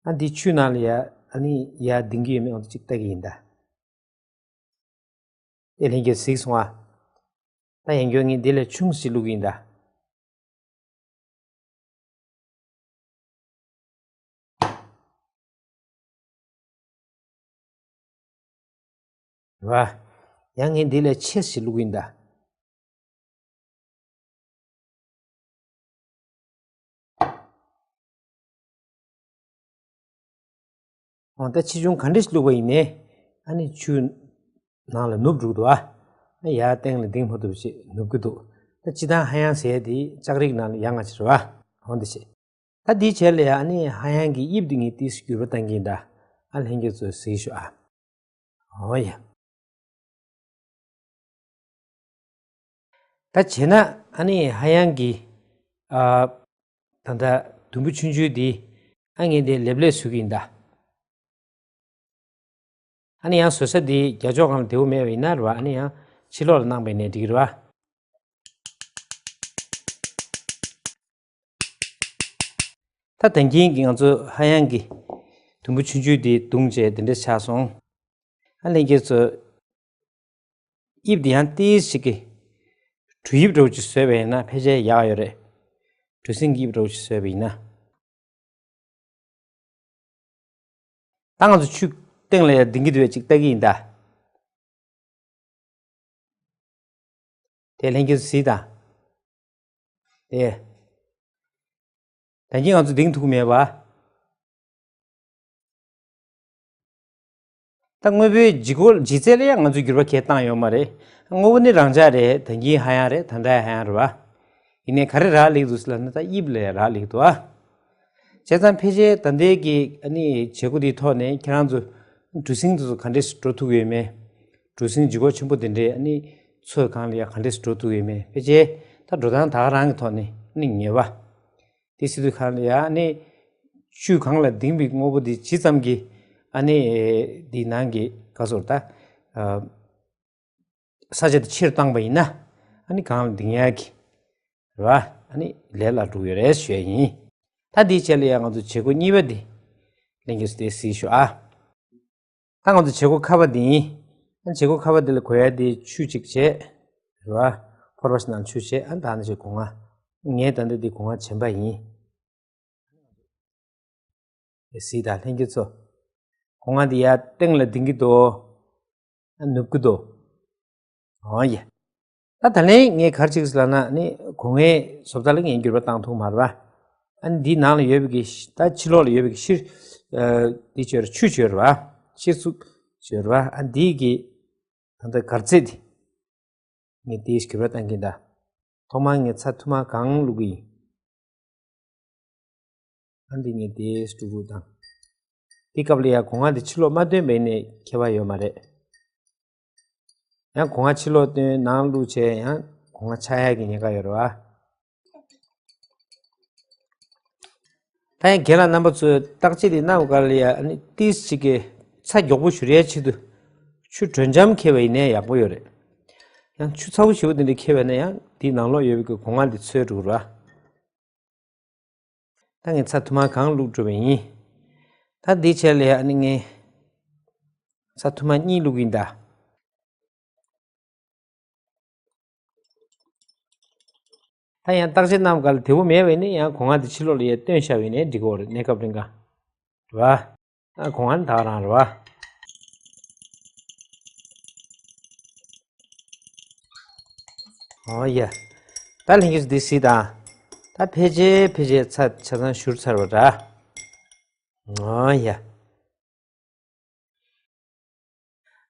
ཨ་འདི་ཆུ་ནང་ལ་ཡ་ཨ་ནི་ཡ་ལྡིང་གི་ཡོད་མེད་ང་ཚོ་གཅིག་ལྟ་གི་ཡིན་ད། ཨེ་ལྷན་རྒྱས་གཟིགས་སོང་ཨ། ད་ཡང་སྐྱར་ངས་འདི་ལས་ཆུང་ཞིག་བླུག་གི་ཡིན་ད། རེད་བ། ཡང་ངས་འདི་ལས་ཆེ་ཞིག་བླུག་གི་ཡིན་ད། འོ་ད་ཆེ་ཆུང་ག་འདྲ་ཞིག་བླུགས་པ་ཡིན་ནའི་ཨ་ནི་ཆུ་ནང་ལ་ནུབ་འགྲོ་གི་འདུག་ཨ། ཡར་སྟེང་ལ་ལྡིང་མ་ཐུབ་ཞེས་ནུབ་ཀྱི་འདུག་ད་སྤྱིར་བཏང་ཧ་ཡང་ཟེར་ཡ་དེ་ལྕགས་རིགས་ནང་ལ་ཡ་ང་ཆེ་རེད་བ། འོ་འདི་བྱས། ད་འདིའི་ཆེད་ལ་ཡ་ཨ་ནི་ཧ་ཡང་གི་དབྱིབས་འདི་ངས་ཏིས་འགྱུར་བ་བཏང་གི་ཡིན་ད། ཨ་ལྷན་རྒྱས་ཚོས་གཟིགས་ཤོག་ཨ། འོ་ཡ། ད་བྱས་ན་ཨ་ནི་ཧ་ཡང་གི་ཨ། ད་ལྟ་དུམ་བུ་ཆུང་ཆུང་འདི་ཨ་ངས་འདི་ལེབ་ལེབ་བཟོ་གི་ཡིན་ད། ཨ་ནི་ཡང་བཟོ་ས་འདི་རྒྱ་ཕྱོགས་སྒང་ལ་བདེ་པོ་མེད་པ་ཡིན་ན་རེད་བ། ཨ་ནི་ཡང་ཕྱི་ལོགས་ལ་གནང་པ་ཡིན་ནའི་འགྲིག་གི་རེད་བ། ད་ད་གིན་གྱི་ང་ཚོ་ཧ་ཡང་གི་དུམ་བུ་ཆུང་ཆུང་འདི་བརྡུངས་བྱས་འདི་འདྲ་ཆགས་སོང་། ཨ་ལྷན་རྒྱས་ཚོ། དབྱིབས་འདི་ཡང་ཏིས་ཞིག་གི་གྲུ་དབྱིབས་འདྲ་བོ་ཅིག་བཟོས་པ་ཡིན་ན་ཕལ་ཆེར་ཡག་ཡོད་རེད། གྲུ་གཟིངས་ཀྱི་དབྱིབས་འདྲ་བོ་ཅིག་བཟོས་པ་ཡིན་ན། ད་ང་ཚོ་ཆུ་སྟེང་ལ་ཡར་ལྡིང་གི་འདུག་པས་ཅིག་ལྟ་གི་ཡིན་ད། དེ་ལྷན་རྒྱས་གཟིགས་དང་། དེ། ད་གིན་ང་ཚོ་ལྡིང་ཐུབ་ཀྱི་མེད་པ། ད་དངོས་པོའི་ལྗིད་ཁོག་ལྗིད་ཚད་ལ་ཡང་ང་ཚོས་འགྱུར་བ་གང་ཡང་བཏང་ཡོད་མ་རེད། དངོས་པོ་ནི་རང་འཇགས་རེད། ད་གིན་ཧ་ཡང་རེད། ད་ལྟ་ཧ་ཡང་རེད་བ། ཡིན་ནའི་ག་རེ་རག་ལས་འདུག་ཟེར་ལབ་ན་ད་དབྱིབས་ལ་རག་ལས་འདུག་ཨ། བྱས་ཙང་ཕལ་ཆེར་ད་ལྟའི་གི་ཨ་ནི་བྱེད་སྒོ་འདིའི་ཐོག་ནས་ཁྱེད་རང་ཚོ་གྲུ་གཟིངས་དེ་ཚོ་ག་འདྲས་སེ་འགྲོ་ཐུབ་ཡོད་མེད། གྲུ་གཟིངས་ལྗིད་ཁོག་ཆེན་པོ་དེ་འདྲས་ཨ་ནི་ཚོས་གང་ལ་ཡ་ག་འདྲས་སེ་འགྲོ་ཐུབ་ཡོད་མེད། ཕལ་ཆེར་ད་འགྲོ་སྟངས་ད་ག་རང་གི་ཐོག་ནས་ཨ་ནི་ངེས་པ། དེ་སྲིད་དུས་གང་ལ་ཡ་ཨ་ནི་ཆུ་གང་ལ་ལྡིང་བའི་དངོས་པོ་འདི་ཇི་ཙམ་གྱིས་ཨ་ནི་འདི་ནང་གི་ག་ཟེར་ད། ས་ཆ་དེ་ཕྱིར་བཏང་པ་ཡིན་ན་ཨ་ནི་གང་ལ་ལྡིང་ཡག་གི་རེད་བ། ཨ་ནི་ལས་སླ་འགྲོ་གི་ཡོད་རེད་ཞུ་ཡ་ཡིན། ད་འདིའི་ཆེད་ལ་ཡང་ང་ཚོ་བྱེད་སྒོ་གཉིས་པ་འདི་ལྷན་རྒྱས་ཚོ་དེ་གཟིགས་ཤོག་ཨ། ད་ང་ཚོ་བྱེད་སྒོ་ཁ་པ་འདི་ཡིན། ཨ་བྱེད་སྒོ་ཁ་པ་འདི་ལ་གོན་ཡ་འདི་ཆུ་གཅིག་བྱས། རེད་བ། ཕོར་པ་ཞིག་ནང་ཆུ་བྱས། ཨ་ད་ནི་བྱས་སྒོ་ང་། ངས་ད་འདི་འདི་སྒོ་ང་བྱིན་པ་ཡིན། གཟིགས་དང་ལྷན་རྒྱས་ཚོ། སྒོ་ང་འདི་ཡར་སྟེང་ལ་ལྡིང་གི་འདུག་ཨ་ནུབ་ཀྱི་འདུག་འོ་ཡ། ད་ད་ལན་ངས་ག་རེ་བྱེད་ཀྱི་ཟེར་ལབ་ན་ནི་སྒོ་ངའི་བཟོ་ལྟ་ལ་ངས་འགྱུར་བ་བཏང་ཐུབ་མ་རེད་བ། ཨ་ནི་འདིའི་ནང་ལ་ཡོད་པའི་གི་ད་ཕྱི་ལོགས་ལ་ཡོད་པའི་གི་ཤི། འདི་བྱོས་ར་ཆུ་བྱོས་ར་བ། ཤི་ཚུགས་བྱོས་ར་བ། ཨ་འདིའི་གི་ད་ལྟ་གར་རྩེད་འདི། ངས་དེའི་སྐྱོ་བ་བཏང་གིན་གདའ། ཐོག་མར་ངས་ཚྭ་ཐུར་མ་གང་བླུག་གི་ཡིན། ཨ་འདི་ངས་དེའི་སྤྲུག་སྤྲུག་བཏང་། དེ་སྐབས་ལ་ཡང་སྒོ་ང་དེ་ཕྱི་ལོགས་མ་བཏོན་པ་ཡིན་ནའི་ཁྱད་པར་ཡོད་མ་རེད། ཡང་སྒོ་ང་ཕྱི་ལོགས་བཏོན་ནང་བླུགས་བྱས་ཡང་སྒོ་ང་ཆག་ཡག་གི་ཉེན་ཁ་ཡོད་རེད་བ། ད་ཡང་རྒན་ལགས་རྣམ་པ་ཚོས་བརྟག་དཔྱད་དེ་གནང་དགོས་ལ་ཡ་ཨ་ནི་ཏིས་ཅིག་གི་ཚྭ་མགྱོགས་པོ་བཞུར་ཡའི་ཆེད་དུ་ཆུ་དྲོད་འཇམ་འཁྱེར་བ་ཡིན་ནའི་ཡག་པོ་ཡོད་རེད། ཡང་ཆུ་ཚ་བོ་ཞེ་པོ་དེ་འདྲ་འཁྱེར་བ་ན་ཡང་དེའི་ནང་ལོགས་ཡོད་པའི་གི་སྒོ་ང་དེ་ཚོས་འགྲོ་གི་རེད། ད་ངས་ཚྭ་ཐུར་མ་གང་བླུགས་འགྲོ་བ་ཡིན། ད་འདིའི་ཆེད་ལ་ཡ་ཨ་ནི་ངས་ཚྭ་ཐུར་མ་གཉིས་བླུགས་ཡིན་ད། ད་ཡང་བརྟག་དཔྱད་གནང་ག་ལ་དེ་བོ་མེད་པས་ནི་ཡང་སྒོ་ང་དེ་ཕྱི་ལོགས་ལ་ཡ་བཏོན་བཞག་པས་ནི་འགྲིག་གོ་རེད། གནས་སྐབས་རིང་ག་རེད་བ། ཨ་སྒོ་ང་ད་རང་རེད་བ། ཨོ་ཡ། ད་ལྷན་རྒྱས་འདི་གཟིགས་དང་། ད་ཕལ་ཆེར་ཕལ་ཆེར་ཚྭ་ཆ་ཚང་བཞུར་ཚར་བ་འདྲ། ཨོ་ཡ།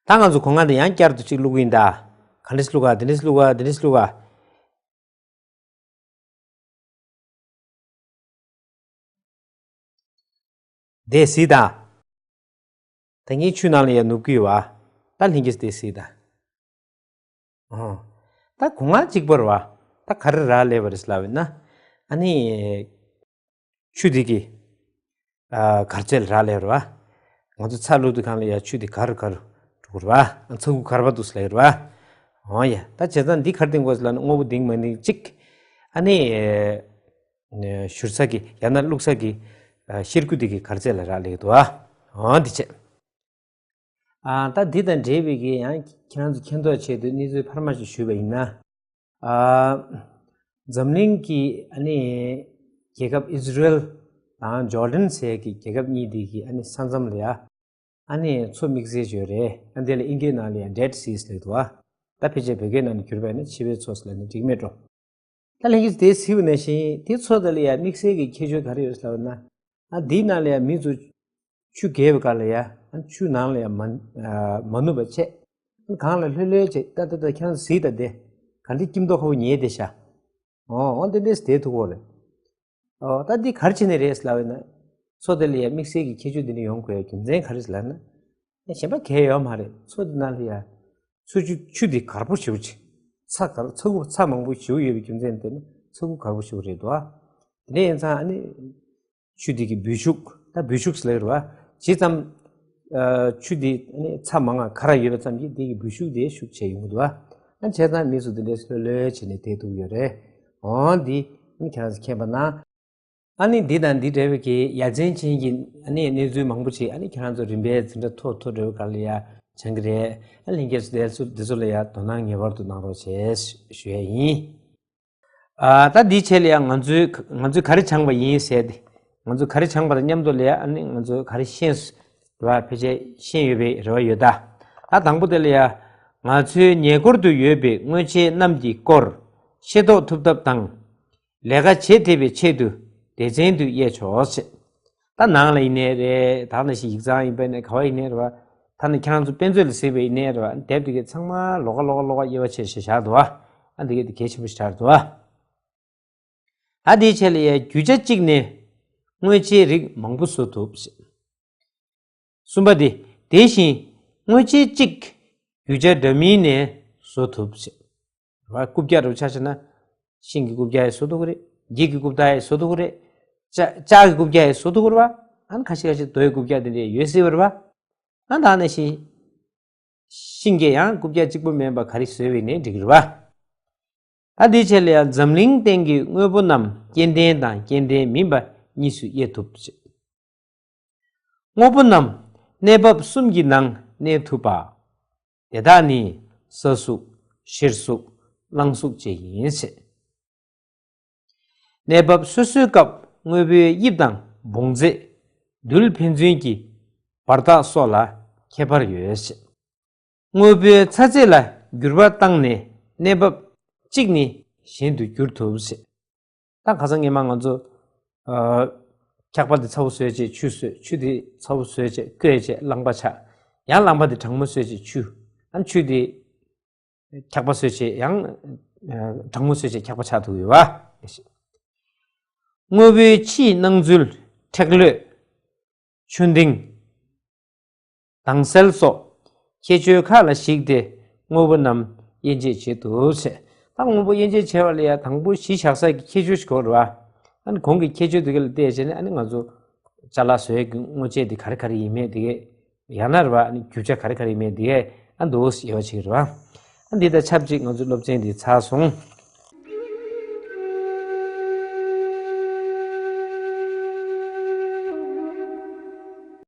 ད་ང་ཚོ་སྒོ་ང་འདི་ཡང་བསྐྱར་དུ་གཅིག་བླུག་གི་ཡིན་ད། ག་འདྲས་བླུག་ག་འདི་འདྲས་བླུག་ག་འདི་འདྲས་བླུག་ག་འདི་གཟིགས་དང་། ད་ངས་ཆུ་ནང་ལ་ཡར་ནུབ་ཀྱི་ཡོད་བ། ད་ལྷན་རྒྱས་འདི་གཟིགས་དང་། ཨོ། ད་སྒོ་ང་གཅིག་པ་རེད་བ། ད་ག་རེ་རག་ལས་པ་རེད་ལབ་ཡིན་ན། ཨ་ནི། ཆུ་དེ་གི་ཨ་གར་རྩེད་ལ་རག་ལས་རེད་བ། ང་ཚོ་ཚྭ་བླུགས་དུས་སྒང་ལ་ཡ་ཆུ་དེ་གར་གར་འགྲོ་གི་རེད་བ། ཚྭ་ཁུ་གར་བ་འདུག་ཟེར་ལབ་ཡོད་རེད་བ། འོ་ཡ། ད་བྱས་ཙང་འདི་གར་ལྡིང་དགོས་ཟེར་ལབ་ན་དངོས་པོ་ལྡིང་མ་ལྡིང་གཅིག་ཨ་ནི་ཨེ་བཞུར་ས་གི་ཡང་ན་བླུགས་ས་གི་ཨ་གཤེར་ཁུ་དེ་གི་གར་རྩེད་ལ་རག་ལས་འདུག་བ། འོ་འདི་བྱས། ཨ་ད་འདི་དང་འབྲེལ་བའི་གི་ཡང་ཁྱེད་རང་ཚོ་མཁྱེན་རྟོགས་ཆེད་དུ་གནས་ཚུལ་འཕར་མ་ཞིག་ཞུས་པ་ཡིན་ན། ཨ་འཛམ་གླིང་གི་ཨ་ནི་རྒྱལ་ཁབ་ཨི་ཟི་རེལ་དང་ཇོར་ཌན་ཟེར་གི་རྒྱལ་ཁབ་གཉིས་འདི་གི་ཨ་ནི་ས་མཚམས་ལ་ཡ། ཨ་ནི་མཚོ་དམིགས་བསལ་ཅིག་ཡོད་རེད། ཨ་འདི་ལ་དབྱིན་སྐད་ནང་ལ་ཡང་Dead Seas་ལབ་འདུག་ཨ། ད་ཕལ་ཆེར་བོད་སྐད་ནང་ནས་བསྒྱུར་བ་ཡིན་ན་ཆུ་བོའི་མཚོ་ཟེར་ལབ་ན་འགྲིག་མེད་འགྲོ། ད་ལྷན་རྒྱས་ཚོ་དེ་གཟིགས་པ་ནང་བཞིན་དེ་མཚོ་དེ་ལ་ཡང་དམིགས་བསལ་གྱི་ཁྱད་ཆོས་ག་རེ་ཡོད་ཟེར་ལབ་ན། ཨ་འདིའི་ནང་ལ་ཡང་མི་ཚོ་ཆུ་བརྒལ་བའི་སྐབས་ལ་ཡང་ཨ་ཆུ་ནང་ལ་ཡང་མ་ཨ་མ་ནུབ་པ་བྱས། ཨ་སྒང་ལ་ལྷོད་ལྷོད་བྱས་ད་ད་ད་ཁྱེད་རང་ཚོ་གཟིགས་དང་དེ་ག་འདྲ་སྐྱིད་མདོག་ཁ་པོ་ཉལ་བསྡད་ཤག་འོ་འོ་དེ་འདྲས་བསྡད་ཐུབ་ཀྱི་ཡོད་རེད། ཨོ་ད་འདི་ག་རེ་བྱས་ནས་རེད་ཟེར་ལབ་པ་ཡིན་ན། མཚོ་དེ་ལ་ཡང་དམིགས་བསལ་གྱི་ཁྱད་ཆོས་འདི་འདྲ་ཡོང་དགོས་ཡ་རྒྱུ་མཚན་ག་རེ་ཟེར་ལབ་ན། ཡང་གཞན་པ་གང་ཡང་ཡོད་མ་རེད། མཚོ་འདི་ནང་ལ་ཡང་། མཚོ་ཆུ་ཆུ་འདི་གར་པོ་ཞེ་པོ་ཅིག་ཚྭ་གར་ཚྭ་ཁུ་ཚྭ་མང་པོ་ཞེ་པོ་ཡོད་པའི་རྒྱུ་མཚན་དེ་ནི་ཚྭ་ཁུ་གར་པོ་ཞེ་པོ་རེད་འདུག་ཨ། དེ་འདྲ་ཡིན་ཙང་ཨ་ནི། ཆུ་འདི་གི་སྦུལ་ཤུགས་ད་སྦུལ་ཤུགས་ཟེར་ལབ་ཀྱི་རེད་བ། ཇི་ཙམ། ཨ་ཆུ་འདི་ཨ་ནི་ཚྭ་མང་ང་ཁ་ར་ཡོད་པ་ཙམ་གྱིས་འདི་གི་སྦུལ་ཤུགས་དེ་ཤུགས་ཆེ་ཡོང་གི་འདུག་ཨ། ཨ་བྱས་ཙང་མི་ཚོ་འདི་འདྲས་ལྷོད་ལྷོད་བྱས་ནས་བསྡད་ཐུབ་ཀྱི་ཡོད་རེད། འོ་འདི་ཨ་ནི་ཁྱེད་རང་ཚོ་མཁྱེན་པ་ན། ཨ་ནི་འདི་དང་འདི་འདྲ་བའི་གི་ཡ་མཚན་ཅན་གྱི་ཨ་ནི་གནས་ཚུལ་མང་པོ་ཅིག་ཨ་ནི་ཁྱེད་རང་ཚོ་རིམ་པས་འཛིན་གྲྭ་མཐོ་མཐོ་འགྲོ་བའི་སྒང་ལ་ཡ་སྦྱང་གི་རེད། ཨ་ལྷན་རྒྱས་ཚོ་དེ་ཚོ་དེ་ཚོ་ལ་ཡ་དོ་སྣང་ངེས་པར་དུ་གནང་རོགས་བྱེད་ཞུ་ཡ་ཡིན། ཨ་ད་འདིའི་ཆེད་ལ་ཡ་ང་ཚོའི་ང་ཚོས་ག་རེ་སྦྱངས་པ་ཡིན་ཟེར་ཏེ། ང་ཚོས་ག་རེ་སྦྱངས་པ་དང་མཉམ་དུ་ལ་ཡ་ཨ་ནི་ང་ཚོས་ག་རེ་ཤེས་སོང་རེད་བ། ཕལ་ཆེར་ཤེས་ཡོད་པའི་རེ་བ་ཡོད་ད། ཨ་དང་པོ་དེ་ལ་ཡ། ང་ཚོའི་ཉེ་འཁོར་དུ་ཡོད་པའི་དངོས་ཆས་རྣམས་ཀྱི་སྐོར་ཤེས་རྟོགས་ཐུབ་ཐབས་དང་། ལས་ཀ་བྱེད་ཐུབ་པའི་ཆེད་དུ་སྡེ་ཚན་དུ་དབྱེ་ཆོག་ཅེས། ད་ནང་ལ་ཡིན་ནའི་རེད། ད་ནང་བཞིན་ཡིག་ཚང་ཡིན་པ་ཡིན་ནའི་ག་བ་ཡིན་ནའི་རེད་བ། ད་ནི་ཁྱེད་རང་ཚོ་དཔེ་མཛོད་ལ་གཟིགས་པ་ཡིན་ནའི་རེད་བ། དེབ་དེ་གའི་ཚང་མ་ལོགས་ཀ་ལོགས་ཀ་ལོགས་ཀ་དབྱེ་བ་ཕྱེ་ཕྱེ་བཞག་འདུག་བ། ཨ་འདི་གའི་དེ་གལ་ཆེན་པོ་ཞིག་ཆགས་འདུག་བ། ད་དེའི་ཆེད་ལ་ཡ་རྒྱུ་ཆ་གཅིག་ནས་དངོས་ཆས་རིགས་མང་པོ་བཟོ་ཐུབ་ཅེས། གསུམ་པ་དེ། དེ་བཞིན་དངོས་ཆས་གཅིག་རྒྱུ་ཆ་འདྲ་མིན་ནས་བཟོ་ཐུབ་ཅེས། ར་རྐུབ་བཀྱག་རུ་ཆ་བཞག་ན། ཤིང་གི་རྐུབ་བཀྱག་ཡང་བཟོ་ཐུབ་ཀྱི་རེད། འགྱིག་གི་རྐུབ་བཀྱག་ཡང་བཟོ་ཐུབ་ཀྱི་རེད། ལྕགས་ལྕགས་ཀྱི་རྐུབ་བཀྱག་ཡང་བཟོ་ཐུབ་ཀྱི་རེད་བ། ཨ་ནི་ཁ་ཤས་ཁ་ཤས་རྡོ་ཡི་རྐུབ་བཀྱག་དེ་འདྲ་ཡོད་སྲིད་པ་རེད་བ། ཨ་ད་ནང་བཞིན། ཤིང་གི་ཡང་རྐུབ་བཀྱག་གཅིག་པུ་མིན་པ་ག་རེ་བཟོས་པ་ཡིན་ནའི་འགྲིག་གི་རེད་བ། ཨ་དེའི་ཆེད་ལ་ཡང་འཛམ་གླིང་སྟེང་གི་དངོས་པོ་རྣམས་སྐྱེ་ལྡན་དང་སྐྱེ་ལྡན་མིན་པ་གཉིས་སུ་དབྱེ་ཐུབ་ཅེས། དངོས་པོ་རྣམས་གནས་བབ་གསུམ་གྱི་ནང་གནས་ཐུབ་པ། དེ་དག་ནི་ས་གཟུགས། གཤེར་གཟུགས། རླངས་གཟུགས་བཅས་ཡིན་ཞེས། གནས་བབ་སོ་སོའི་སྐབས་དངོས་པོའི་དབྱིབས་དང་བོངས་ཚད། རྡུལ་ཕན་ཚུན་གྱི་བར་ཐག་སོགས་ལ་ཁྱད་པར་ཡོད་ཞེས། དངོས་པོའི་ཚ་ཚད་ལ་འགྱུར་བ་བཏང་ནས་གནས་བབ་གཅིག་ནས་གཞན་དུ་འགྱུར་ཐུབ་ཞེས། ད་ཁ་སང་སྔོན་མ་ང་ཚོ། ཨ། འཁྱག་པ་འདི་ཚ་པོ་བཟོས་བྱས་ཆུ་བཟོས། ཆུ་འདི་ཚ་པོ་བཟོས་བྱས་སྐོལ་བྱས་རླངས་པ་ཆགས། ཡང་རླངས་པ་འདི་གྲང་མོ་བཟོས་བྱས་ཆུ། ཨ་ནི་ཆུ་འདི་འཁྱག་པ་བཟོས་བྱས་ཡང་། ཨ། གྲང་མོ་བཟོས་བྱས་འཁྱག་པ་ཆགས་ཐུབ་ཡོད་པ། དངོས་པོའི་ཕྱིའི་སྣང་ཚུལ། མཁྲེགས་ལོས། ཆུ་འདེངས། དྭངས་གསལ་སོགས་ཁྱད་ཆོས་ཁག་ལ་གཞིགས་ཏེ་དངོས་པོ་རྣམས་དབྱེ་འབྱེད་བྱེད་དུ་ཟེར། ད་དངོས་པོ་དབྱེ་འབྱེད་བྱེད་པ་ལ་ཡང་དང་པོ་གཞི་བཞག་ས་ཀྱི་ཁྱད་ཆོས་ཤིག་དགོས་རེད་བ། ཨ་ནི་གོང་གི་ཁྱད་ཆོས་དེ་ག་ལ་བལྟས་བྱས་ནས་ཨ་ནི་ང་ཚོ་ཅ་ལག་བཟོ་ཡས་ཀྱི་དངོས་ཆས་དེ་ག་རེ་ག་རེ་ཡིན་མེད་དེ་གས། ཡང་ན་རེད་བ། ཨ་ནི་རྒྱུ་ཆ་ག་རེ་ག་རེ་ཡིན་མེད་དེ་གས་ཨ་འདུག་སེ་དབྱེ་བ་ཕྱེ་གི་རེད་བ། ཨ་འདི་དང་ཆབས་ཅིག་ང་ཚོ་སློབ་ཚན་འདི་ཚར་སོང་།